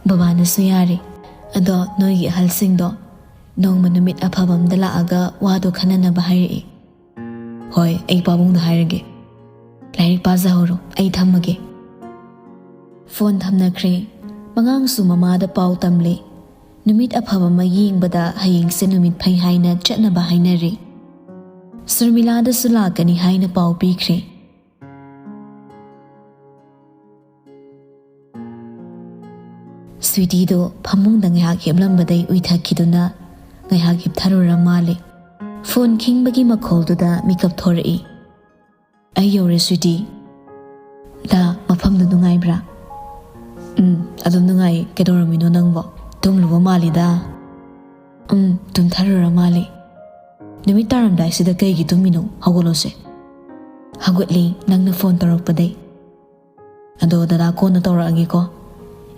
ꯕꯕꯥꯅꯁꯨ ꯌꯥꯔꯦ꯫ ꯑꯗꯣ ꯅꯣꯏꯒꯤ ꯑꯍꯜꯁꯤꯡꯗꯣ ꯅꯣꯡꯃ ꯅꯨꯃꯤꯠ ꯑꯐꯕ ꯑꯝꯗ ꯂꯥꯛꯑꯒ ꯋꯥꯗꯣ ꯈꯟꯅꯅꯕ ꯍꯥꯏꯔꯛꯑꯦ꯫" "ꯍꯣꯏ, ꯑꯩ ꯄꯥꯕꯨꯡꯗ ꯍꯥꯏꯔꯒꯦ꯫ ꯂꯥꯏꯔꯤꯛ ꯄꯥꯖꯍꯧꯔꯣ, ꯑꯩ ꯊꯝꯃꯒꯦ꯫" ꯐꯣꯟ ꯊꯝꯅꯈ꯭ꯔꯦ꯫ ꯃꯉꯥꯡꯁꯨ ꯃꯃꯥꯗ ꯄꯥꯎ ꯇꯝꯂꯦ꯫ ꯅꯨꯃꯤꯠ ꯑꯐꯕ ꯑꯃ ꯌꯦꯡꯕꯗ ꯍꯌꯦꯡꯁꯦ ꯅꯨꯃꯤꯠ ꯐꯩ ꯍꯥꯏꯅ ꯆꯠꯅꯕ ꯍꯥꯏꯅꯔꯦ꯫ ꯁꯨꯔꯃꯤꯂꯥꯗꯁꯨ ꯂꯥꯛꯀꯅꯤ ꯍꯥꯏꯅ ꯄꯥꯎ ꯄꯤꯈ꯭ꯔꯦ꯫ ꯁ꯭ꯋꯤꯇꯤꯗꯣ ꯐꯃꯨꯡꯗ ꯉꯥꯏꯍꯥꯛ ꯍꯤꯞꯂꯝꯕꯗꯩ ꯎꯏꯊꯈꯤꯗꯨꯅ ꯉꯥꯏꯍꯥꯛ ꯍꯤꯞꯊꯔꯨꯔ ꯃꯥꯜꯂꯦ꯫ ꯐꯣꯟ ꯈꯤꯡꯕꯒꯤ ꯃꯈꯣꯜꯗꯨꯗ ꯃꯤꯀꯞ ꯊꯣꯔꯛꯏ꯫ "ꯑꯩ ꯌꯧꯔꯦ, ꯁ꯭ꯋꯤꯇꯤ꯫ ꯗꯥ, ꯃꯐꯝꯗꯨ ꯅꯨꯡꯉꯥꯏꯕ꯭ꯔꯥ?" "ꯎꯝ, ꯑꯗꯨꯝ ꯅꯨꯡꯉꯥꯏꯌꯦ꯫ ꯀꯩꯗꯧꯔꯝꯃꯤꯅꯣ ꯅꯪꯕꯣ? ꯇꯨꯝꯂꯨꯕ ꯃꯥꯜꯂꯤꯗ꯫" "ꯎꯝ, ꯇꯨꯝꯊꯔꯨꯔ ꯃꯥꯜꯂꯦ꯫" "ꯅꯨꯃꯤꯠ ꯇꯥꯔꯝꯗꯥꯏꯁꯤꯗ ꯀꯩꯒꯤ ꯇꯨꯝꯃꯤꯅꯣ? ꯍꯧꯒꯠꯂꯣꯁꯦ꯫" ꯍꯧꯒꯠꯂꯤ ꯅꯪꯅ ꯐꯣꯟ ꯇꯧꯔꯛꯄꯗꯩ꯫ ꯑꯗꯣ ꯗꯗꯥ, ꯀꯣꯟꯅ ꯇꯧꯔꯛꯑꯒꯦꯀꯣ꯫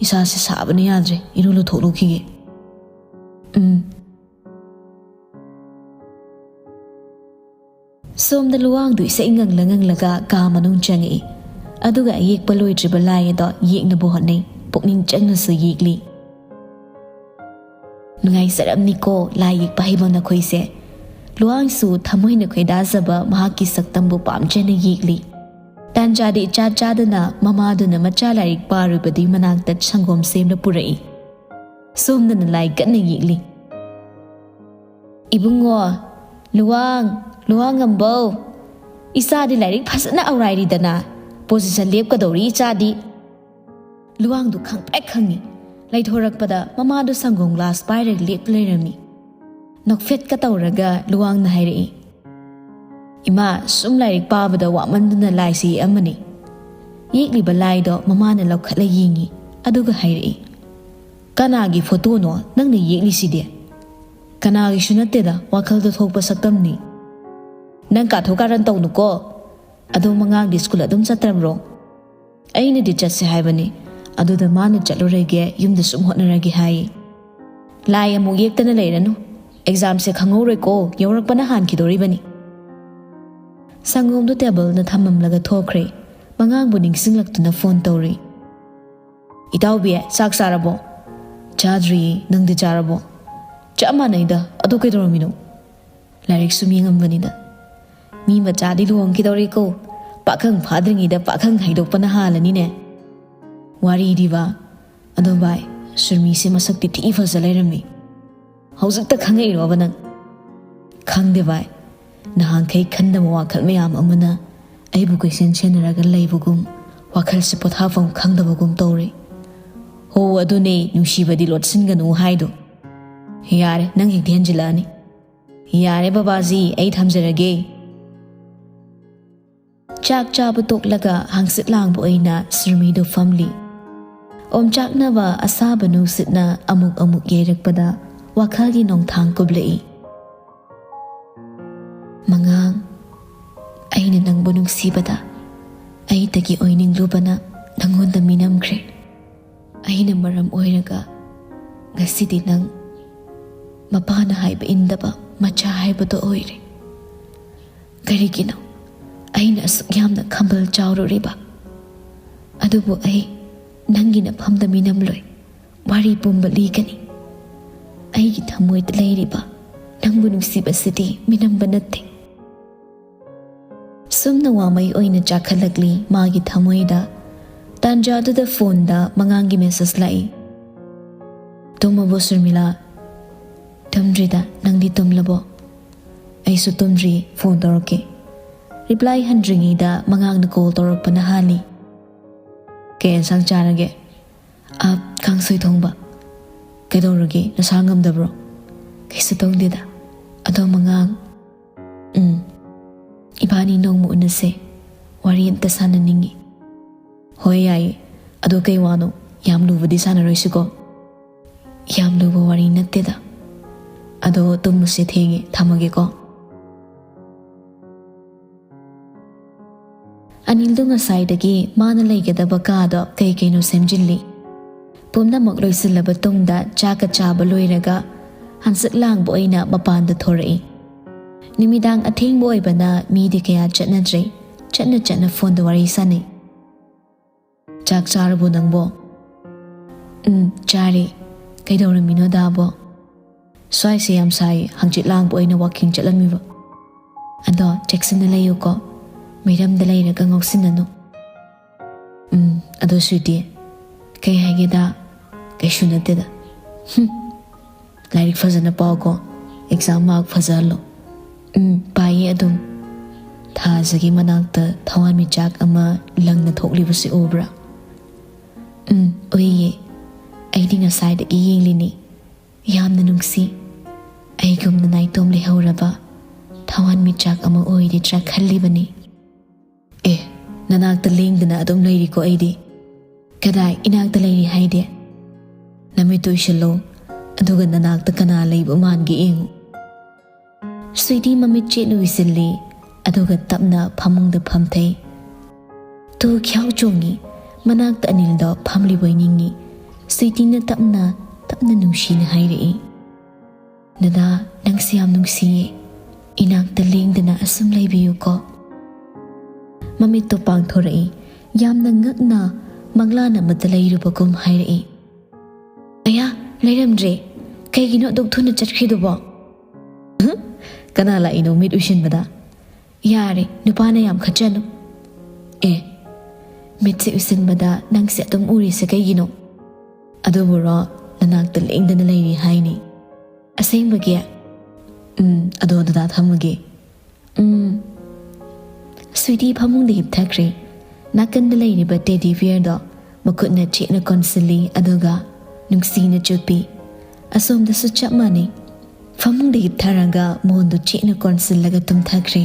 ꯏꯁꯥꯁꯦ ꯁꯥꯕꯅ ꯌꯥꯗ꯭ꯔꯦ, ꯏꯔꯨ ꯂꯨꯊꯣꯛꯂꯨꯈꯤꯒꯦ꯫ ꯎꯝ꯫ ꯁꯣꯝꯗ ꯂꯨꯋꯥꯡꯗꯨ ꯏꯁꯩ ꯉꯪꯂ ꯉꯪꯂꯒ ꯀꯥ ꯃꯅꯨꯡ ꯆꯪꯉꯛꯏ꯫ ꯑꯗꯨꯒ ꯑꯌꯦꯛꯄ ꯂꯣꯏꯗ꯭ꯔꯤꯕ ꯂꯥꯏ ꯑꯗꯣ ꯌꯦꯛꯅꯕ ꯍꯣꯠꯅꯩ꯫ ꯄꯨꯛꯅꯤꯡ ꯆꯪꯅꯁꯨ ꯌꯦꯛꯂꯤ꯫ "ꯅꯨꯡꯉꯥꯏꯖꯔꯝꯅꯤꯀꯣ ꯂꯥꯏ ꯌꯦꯛꯄ ꯍꯩꯕ ꯅꯈꯣꯏꯁꯦ꯫" ꯂꯨꯋꯥꯡꯁꯨ ꯊꯃꯣꯏꯅ ꯈꯣꯏꯗꯥꯖꯕ ꯃꯍꯥꯛꯀꯤ ꯁꯛꯇꯝꯕꯨ ꯄꯥꯝꯖꯅ ꯌꯦꯛꯂꯤ꯫ ꯇꯥꯟꯖꯥꯗꯤ ꯏꯆꯥ ꯆꯥꯗꯅ ꯃꯃꯥꯗꯨꯅ ꯃꯆꯥ ꯂꯥꯏꯔꯤꯛ ꯄꯥꯔꯨꯕꯗꯤ ꯃꯅꯥꯛꯇ ꯁꯪꯒꯣꯝ ꯁꯦꯝꯅ ꯄꯨꯔꯛꯏ꯫ ꯁꯣꯝꯗꯅ ꯂꯥꯏ ꯀꯟꯅ ꯌꯦꯛꯂꯤ꯫ "ꯏꯕꯨꯡꯉꯣ, ꯂꯨꯋꯥꯡ, ꯂꯨꯋꯥꯡ ꯉꯝꯕꯧ, ꯏꯆꯥꯗꯤ ꯂꯥꯏꯔꯤꯛ ꯐꯖꯅ ꯑꯧꯔꯥꯏꯔꯤꯗꯅ, ꯄꯣꯖꯤꯁꯟ ꯂꯦꯞꯀꯗꯧꯔꯤ ꯏꯆꯥꯗꯤ꯫" ꯂꯨꯋꯥꯡꯗꯨ ꯈꯪꯄ꯭ꯔꯦꯛ ꯈꯪꯉꯤ꯫ ꯂꯩꯊꯣꯔꯛꯄꯗ ꯃꯃꯥꯗꯨ ꯁꯪꯒꯣꯝ ꯒ꯭ꯂꯥꯁ ꯄꯥꯏꯔꯒ ꯂꯦꯞ ꯂꯩꯔꯝꯃꯤ꯫ ꯅꯣꯛꯐꯦꯠꯀ ꯇꯧꯔꯒ ꯂꯨꯋꯥꯡꯅ ꯍꯥꯏꯔꯛꯏ, "ꯏꯃꯥ, ꯁꯨꯝ ꯂꯥꯏꯔꯤꯛ ꯄꯥꯕꯗ ꯋꯥꯃꯟꯗꯨꯅ ꯂꯥꯏꯁꯤ ꯌꯦꯛꯑꯝꯕꯅꯤ꯫" ꯌꯦꯛꯂꯤꯕ ꯂꯥꯏꯗꯣ ꯃꯃꯥꯅ ꯂꯧꯈꯠꯂ ꯌꯦꯡꯉꯤ, ꯑꯗꯨꯒ ꯍꯥꯏꯔꯛꯏ, "ꯀꯅꯥꯒꯤ ꯐꯣꯇꯣꯅꯣ ꯅꯪꯅ ꯌꯦꯛꯂꯤꯁꯤꯗꯤ? ꯀꯅꯥꯒꯤꯁꯨ ꯅꯠꯇꯦꯗ, ꯋꯥꯈꯜꯗ ꯊꯣꯛꯄ ꯁꯛꯇꯝꯅꯤ꯫ ꯅꯪ ꯀꯥꯊꯣꯛ ꯀꯥꯔꯟ ꯇꯧꯅꯨꯀꯣ꯫ ꯑꯗꯣ ꯃꯉꯥꯡꯗꯤ ꯁ꯭ꯀꯨꯜ ꯑꯗꯨꯝ ꯆꯠꯇ꯭ꯔꯕ꯭ꯔꯣ?" "ꯑꯩꯅꯗꯤ ꯆꯠꯁꯦ ꯍꯥꯏꯕꯅꯤ, ꯑꯗꯨꯗ ꯃꯥꯅ ꯆꯠꯂꯨꯔꯒꯦ, ꯌꯨꯝꯗ ꯁꯨꯝ ꯍꯣꯠꯅꯔꯒꯦ ꯍꯥꯏ꯫" "ꯂꯥꯏ ꯑꯃꯨꯛ ꯌꯦꯛꯇꯅ ꯂꯩꯔꯅꯨ, ꯑꯦꯛꯖꯥꯝꯁꯦ ꯈꯪꯍꯧꯔꯣꯏꯀꯣ, ꯌꯧꯔꯛꯄꯅ ꯍꯥꯟꯈꯤꯗꯣꯔꯤꯕꯅꯤ꯫" ꯁꯪꯒꯣꯝꯗꯨ ꯇꯦꯕꯜꯅ ꯊꯝꯃꯝꯂꯒ ꯊꯣꯛꯈ꯭ꯔꯦ꯫ ꯃꯉꯥꯡꯕꯨ ꯅꯤꯡꯁꯤꯡꯂꯛꯇꯨꯅ ꯐꯣꯟ ꯇꯧꯔꯤ꯫ "ꯏꯇꯥꯎꯕꯤ, ꯆꯥꯛ ꯆꯥꯔꯕꯣ?" "ꯆꯥꯗ꯭ꯔꯤꯌꯦ, ꯅꯪꯗꯤ ꯆꯥꯔꯕꯣ?" "ꯆꯞ ꯃꯥꯟꯅꯩꯗ, ꯑꯗꯣ ꯀꯩꯗꯧꯔꯝꯃꯤꯅꯣ?" "ꯂꯥꯏꯔꯤꯛ ꯁꯨꯝ ꯌꯦꯡꯉꯝꯕꯅꯤꯗ꯫" "ꯃꯤ ꯃꯆꯥꯗꯤ ꯂꯨꯍꯣꯡꯈꯤꯗꯧꯔꯦꯀꯣ, ꯄꯥꯈꯪ ꯐꯥꯗ꯭ꯔꯤꯉꯩꯗ ꯄꯥꯈꯪ ꯍꯥꯏꯗꯣꯛꯄꯅ ꯍꯥꯜꯂꯅꯤꯅꯦ꯫ ꯋꯥꯔꯤꯗꯤꯕ꯫ ꯑꯗꯣ ꯚꯥꯏ, ꯁꯨꯔꯃꯤꯁꯦ ꯃꯁꯛꯇꯤ ꯊꯤ ꯐꯖ ꯂꯩꯔꯝꯃꯤ꯫ ꯍꯧꯖꯤꯛꯇ ꯈꯪꯉꯛꯏꯔꯣꯕ ꯅꯪ?" "ꯈꯪꯗꯦ ꯚꯥꯏ, ꯅꯍꯥꯟꯈꯩ ꯈꯟꯗꯕ ꯋꯥꯈꯜ ꯃꯌꯥꯝ ꯑꯃꯅ ꯑꯩꯕꯨ ꯀꯣꯏꯁꯦꯟ ꯁꯦꯟꯅꯔꯒ ꯂꯩꯕꯒꯨꯝ, ꯋꯥꯈꯜꯁꯦ ꯄꯣꯊꯥꯐꯝ ꯈꯪꯗꯕꯒꯨꯝ ꯇꯧꯔꯦ꯫" "ꯍꯣ, ꯑꯗꯨꯅꯦ ꯅꯨꯡꯁꯤꯕꯗꯤ ꯂꯣꯠꯁꯤꯟꯒꯅꯨ ꯍꯥꯏꯗꯣ꯫ ꯌꯥꯔꯦ, ꯅꯪ ꯍꯦꯛꯇ ꯍꯦꯟꯖꯤꯜꯂꯛꯑꯅꯤ꯫" "ꯌꯥꯔꯦ ꯕꯕꯥꯖꯤ, ꯑꯩ ꯊꯝꯖꯔꯒꯦ꯫" ꯆꯥꯛ ꯆꯥꯕ ꯇꯣꯛꯂꯒ ꯍꯪꯆꯤꯠ ꯂꯥꯡꯕ ꯑꯣꯏꯅ ꯁꯨꯔꯃꯤꯗꯨ ꯐꯝꯂꯤ꯫ ꯑꯣꯝꯆꯥꯛꯅꯕ ꯑꯁꯥꯕ ꯅꯨꯡꯁꯤꯠꯅ ꯑꯃꯨꯛ ꯑꯃꯨꯛ ꯌꯩꯔꯛꯄꯗ ꯋꯥꯈꯜꯒꯤ ꯅꯣꯡꯊꯥꯡ ꯀꯨꯞꯂꯛꯏ꯫ "ꯃꯉꯥꯡ, ꯑꯩꯅ ꯅꯪꯕꯨ ꯅꯨꯡꯁꯤꯕꯗ ꯑꯩꯇꯒꯤ ꯑꯣꯏꯅꯤꯡꯂꯨꯕꯅ ꯅꯪꯉꯣꯟꯗ ꯃꯤꯅꯝꯈ꯭ꯔꯦ꯫ ꯑꯩꯅ ꯃꯔꯝ ꯑꯣꯏꯔꯒ ꯉꯁꯤꯗꯤ ꯅꯪ ꯃꯄꯥꯅ ꯍꯥꯏꯕ ꯏꯟꯗꯕ ꯃꯆꯥ ꯍꯥꯏꯕꯗꯣ ꯑꯣꯏꯔꯦ꯫ ꯀꯔꯤꯒꯤꯅꯣ ꯑꯩꯅ ꯑꯁꯨꯛ ꯌꯥꯝꯅ ꯈꯝꯕꯜ ꯆꯥꯎꯔꯨꯔꯤꯕ? ꯑꯗꯨꯕꯨ ꯑꯩ ꯅꯪꯒꯤ ꯅꯐꯝꯗ ꯃꯤꯅꯝꯂꯣꯏ꯫ ꯋꯥꯔꯤ ꯄꯨꯝꯕ ꯂꯤꯒꯅꯤ꯫ ꯑꯩꯒꯤ ꯊꯃꯣꯏꯗ ꯂꯩꯔꯤꯕ ꯅꯪꯕꯨ ꯅꯨꯡꯁꯤꯕꯁꯤꯗꯤ ꯃꯤꯅꯝꯕ ꯅꯠꯇꯦ꯫ ꯁꯨꯝꯅ ꯋꯥꯃꯩ ꯑꯣꯏꯅ ꯆꯥꯛꯈꯠꯂꯛꯂꯤ ꯃꯥꯒꯤ ꯊꯃꯣꯏꯗ꯫ ꯇꯥꯟꯖꯥꯗꯨꯗ ꯐꯣꯟꯗ ꯃꯉꯥꯡꯒꯤ ꯃꯦꯁꯦꯖ ꯂꯥꯛꯏ꯫ "ꯇꯨꯝꯃꯕꯣ ꯁꯨꯔꯃꯤꯂꯥ?" "ꯇꯨꯝꯗ꯭ꯔꯤꯗ, ꯅꯪꯗꯤ ꯇꯨꯝꯂꯕꯣ?" "ꯑꯩꯁꯨ ꯇꯨꯝꯗ꯭ꯔꯤ, ꯐꯣꯟ ꯇꯧꯔꯛꯀꯦ꯫" ꯔꯤꯄ꯭ꯂꯥꯏ ꯍꯟꯗ꯭ꯔꯤꯉꯩꯗ ꯃꯉꯥꯡꯅ ꯀꯣꯜ ꯇꯧꯔꯛꯄꯅ ꯍꯥꯜꯂꯤ꯫ "ꯀꯩ ꯑꯦꯟꯁꯥꯡ ꯆꯥꯔꯒꯦ?" "ꯑ, ꯀꯥꯡꯁꯣꯏ ꯊꯣꯡꯕ꯫" "ꯀꯩꯗꯧꯔꯒꯦ, ꯅꯁꯥ ꯉꯝꯗꯕ꯭ꯔꯣ?" "ꯀꯩꯁꯨ ꯇꯧꯗꯦꯗ꯫ ꯑꯗꯣ ꯃꯉꯥꯡ꯫" "ꯎꯝ, ꯏꯕꯥꯅꯤ ꯅꯣꯡꯃ ꯎꯅꯁꯦ, ꯋꯥꯔꯤ ꯑꯝꯇ ꯁꯥꯟꯅꯅꯤꯡꯉꯤ꯫" "ꯍꯣꯏ, ꯌꯥꯏꯌꯦ꯫ ꯑꯗꯣ ꯀꯩ ꯋꯥꯅꯣ? ꯌꯥꯝ ꯂꯨꯕꯗꯤ ꯁꯥꯟꯅꯔꯣꯏꯁꯤꯀꯣ?" "ꯌꯥꯝ ꯂꯨꯕ ꯋꯥꯔꯤ ꯅꯠꯇꯦꯗ꯫ ꯑꯗꯣ ꯇꯨꯝꯃꯁꯦ, ꯊꯦꯡꯉꯦ, ꯊꯝꯃꯒꯦꯀꯣ꯫" ꯑꯅꯤꯜꯗꯨ ꯉꯁꯥꯏꯗꯒꯤ ꯃꯥꯅ ꯂꯩꯒꯗꯕ ꯀꯥꯗꯣ ꯀꯩ ꯀꯩꯅꯣ ꯁꯦꯝꯖꯤꯜꯂꯤ꯫ ꯄꯨꯝꯅꯃꯛ ꯂꯣꯏꯁꯤꯜꯂꯕ ꯇꯨꯡꯗ ꯆꯥꯛꯀ ꯆꯥꯕ ꯂꯣꯏꯔꯒ ꯍꯪꯆꯤꯠ ꯂꯥꯡꯕ ꯑꯣꯏꯅ ꯃꯄꯥꯟꯗ ꯊꯣꯔꯛꯏ꯫ ꯅꯨꯃꯤꯗꯥꯡ ꯑꯊꯦꯡꯕ ꯑꯣꯏꯕꯅ ꯃꯤꯗꯤ ꯀꯌꯥ ꯆꯠꯅꯗ꯭ꯔꯦ꯫ ꯆꯠꯅ ꯆꯠꯅ ꯐꯣꯟꯗ ꯋꯥꯔꯤ ꯁꯥꯟꯅꯩ꯫ "ꯆꯥꯛ ꯆꯥꯔꯕꯣ ꯅꯪꯕꯣ?" "ꯎꯝ, ꯆꯥꯔꯦ꯫ ꯀꯩꯗꯧꯔꯝꯃꯤꯅꯣ ꯗꯥꯕꯣ?" "ꯁ꯭ꯋꯥꯏꯁꯦ ꯌꯥꯝ ꯁꯥꯏ, ꯍꯪꯆꯤꯠ ꯂꯥꯡꯕ ꯑꯣꯏꯅ ꯋꯥꯛꯀꯤꯡ ꯆꯠꯂꯝꯃꯤꯕ꯫ ꯑꯗꯣ ꯆꯦꯛꯁꯤꯟꯅ ꯂꯩꯌꯨꯀꯣ, ꯃꯤꯔꯝꯗ ꯂꯩꯔꯒ ꯉꯥꯎꯁꯤꯟꯅꯅꯨ꯫" "ꯎꯝ, ꯑꯗꯣ ꯁ꯭ꯋꯤꯇꯤ, ꯀꯩ ꯍꯥꯏꯒꯦꯗ?" "ꯀꯩꯁꯨ ꯅꯠꯇꯦꯗ꯫" "ꯍꯨꯝ, ꯂꯥꯏꯔꯤꯛ ꯐꯖꯅ ꯄꯥꯎꯀꯣ, ꯑꯦꯛꯖꯥꯝ ꯃꯥꯔꯛ ꯐꯖꯍꯜꯂꯣ꯫" "ꯎꯝ, ꯄꯥꯏꯌꯦ ꯑꯗꯨꯝ꯫" "ꯊꯥꯖꯒꯤ ꯃꯅꯥꯛꯇ ꯊꯋꯥꯟꯃꯤꯆꯥꯛ ꯑꯃ ꯂꯪꯅ ꯊꯣꯛꯂꯤꯕꯁꯤ ꯎꯕ꯭ꯔꯥ?" "ꯎꯝ, ꯎꯏꯌꯦ꯫ ꯑꯩꯗꯤ ꯉꯁꯥꯏꯗꯒꯤ ꯌꯦꯡꯂꯤꯅꯤ꯫ ꯌꯥꯝꯅ ꯅꯨꯡꯁꯤ꯫ ꯑꯩꯒꯨꯝꯅ ꯅꯥꯏꯇꯣꯝ ꯂꯩꯍꯧꯔꯕ ꯊꯋꯥꯟꯃꯤꯆꯥꯛ ꯑꯃ ꯑꯣꯏꯔꯤꯗ꯭ꯔꯥ ꯈꯜꯂꯤꯕꯅꯤ꯫" "ꯑꯦ, ꯅꯅꯥꯛꯇ ꯂꯦꯡꯗꯅ ꯑꯗꯨꯝ ꯂꯩꯔꯤꯀꯣ ꯑꯩꯗꯤ꯫" "ꯀꯗꯥꯏ ꯏꯅꯥꯛꯇ ꯂꯩꯔꯤ ꯍꯥꯏꯗꯤ?" "ꯅꯃꯤꯠꯇꯨ ꯎꯏꯁꯤꯜꯂꯣ, ꯑꯗꯨꯒ ꯅꯅꯥꯛꯇ ꯀꯅꯥ ꯂꯩꯕ ꯃꯥꯟꯒꯦ ꯌꯦꯡꯉꯨ꯫" ꯁ꯭ꯋꯤꯇꯤ ꯃꯃꯤꯠ ꯆꯦꯠꯅ ꯎꯏꯁꯤꯜꯂꯤ꯫ ꯑꯗꯨꯒ ꯇꯞꯅ ꯐꯃꯨꯡꯗ ꯐꯝꯊꯩ꯫ ꯇꯨ ꯈ꯭ꯌꯥꯎ ꯆꯣꯡꯉꯤ꯫ ꯃꯅꯥꯛꯇ ꯑꯅꯤꯜꯗꯣ ꯐꯝꯂꯤꯕꯣꯏ ꯅꯤꯡꯉꯤ꯫ ꯁ꯭ꯋꯤꯇꯤꯅ ꯇꯞꯅ, ꯇꯞꯅ ꯅꯨꯡꯁꯤꯅ ꯍꯥꯏꯔꯛꯏ, "ꯗꯗꯥ, ꯅꯪꯁꯦ ꯌꯥꯝ ꯅꯨꯡꯁꯤꯌꯦ꯫ ꯏꯅꯥꯛꯇ ꯂꯦꯡꯗꯅ ꯑꯁꯨꯝ ꯂꯩꯕꯤꯌꯨꯀꯣ꯫" ꯃꯃꯤꯠꯇꯣ ꯄꯥꯡꯊꯣꯔꯛꯏ꯫ ꯌꯥꯝꯅ ꯉꯛꯅ, ꯃꯪꯂꯥꯟ ꯑꯃꯗ ꯂꯩꯔꯨꯕꯒꯨꯝ ꯍꯥꯏꯔꯛꯏ, "ꯑꯌꯥ, ꯂꯩꯔꯝꯗ꯭ꯔꯦ꯫ ꯀꯩꯒꯤꯅꯣ ꯑꯗꯨꯛ ꯊꯨꯅ ꯆꯠꯈ꯭ꯔꯤꯗꯨꯕꯣ?" "ꯀꯅꯥ ꯂꯥꯛꯏꯅꯣ ꯃꯤꯠ ꯎꯏꯁꯤꯟꯕꯗ?" "ꯌꯥꯔꯦ, ꯅꯨꯄꯥꯅ ꯌꯥꯝ ꯈꯠꯆꯅꯨ꯫" "ꯑꯦ, ꯃꯤꯠꯁꯦ ꯎꯏꯁꯤꯟꯕꯗ ꯅꯪꯁꯦ ꯑꯗꯨꯝ ꯎꯔꯤꯁꯦ ꯀꯩꯒꯤꯅꯣ?" "ꯑꯗꯨꯕꯨꯔꯣ, ꯅꯅꯥꯛꯇ ꯂꯦꯡꯗꯅ ꯂꯩꯔꯤ ꯍꯥꯏꯅꯤ꯫" "ꯑꯁꯦꯡꯕꯒꯤ?" "ꯎꯝ, ꯑꯗꯣ ꯗꯗꯥ ꯊꯝꯃꯒꯦ꯫" "ꯎꯝ꯫" ꯁ꯭ꯋꯤꯇꯤ ꯐꯃꯨꯡꯗ ꯍꯤꯞꯊꯈ꯭ꯔꯦ꯫ ꯅꯥꯀꯟꯗ ꯂꯩꯔꯤꯕ ꯇꯦꯗꯤ ꯕꯤꯌꯔꯗꯣ ꯃꯈꯨꯠꯅ ꯆꯦꯠꯅ ꯀꯣꯟꯁꯤꯜꯂꯤ, ꯑꯗꯨꯒ ꯅꯨꯡꯁꯤꯅ ꯆꯨꯞꯄꯤ꯫ ꯑꯁꯣꯝꯗꯁꯨ ꯆꯞ ꯃꯥꯟꯅꯩ꯫ ꯐꯃꯨꯡꯗ ꯍꯤꯞꯊꯔꯒ ꯃꯣꯟꯗꯨ ꯆꯦꯠꯅ ꯀꯣꯟꯁꯤꯜꯂꯒ ꯇꯨꯝꯊꯈ꯭ꯔꯦ꯫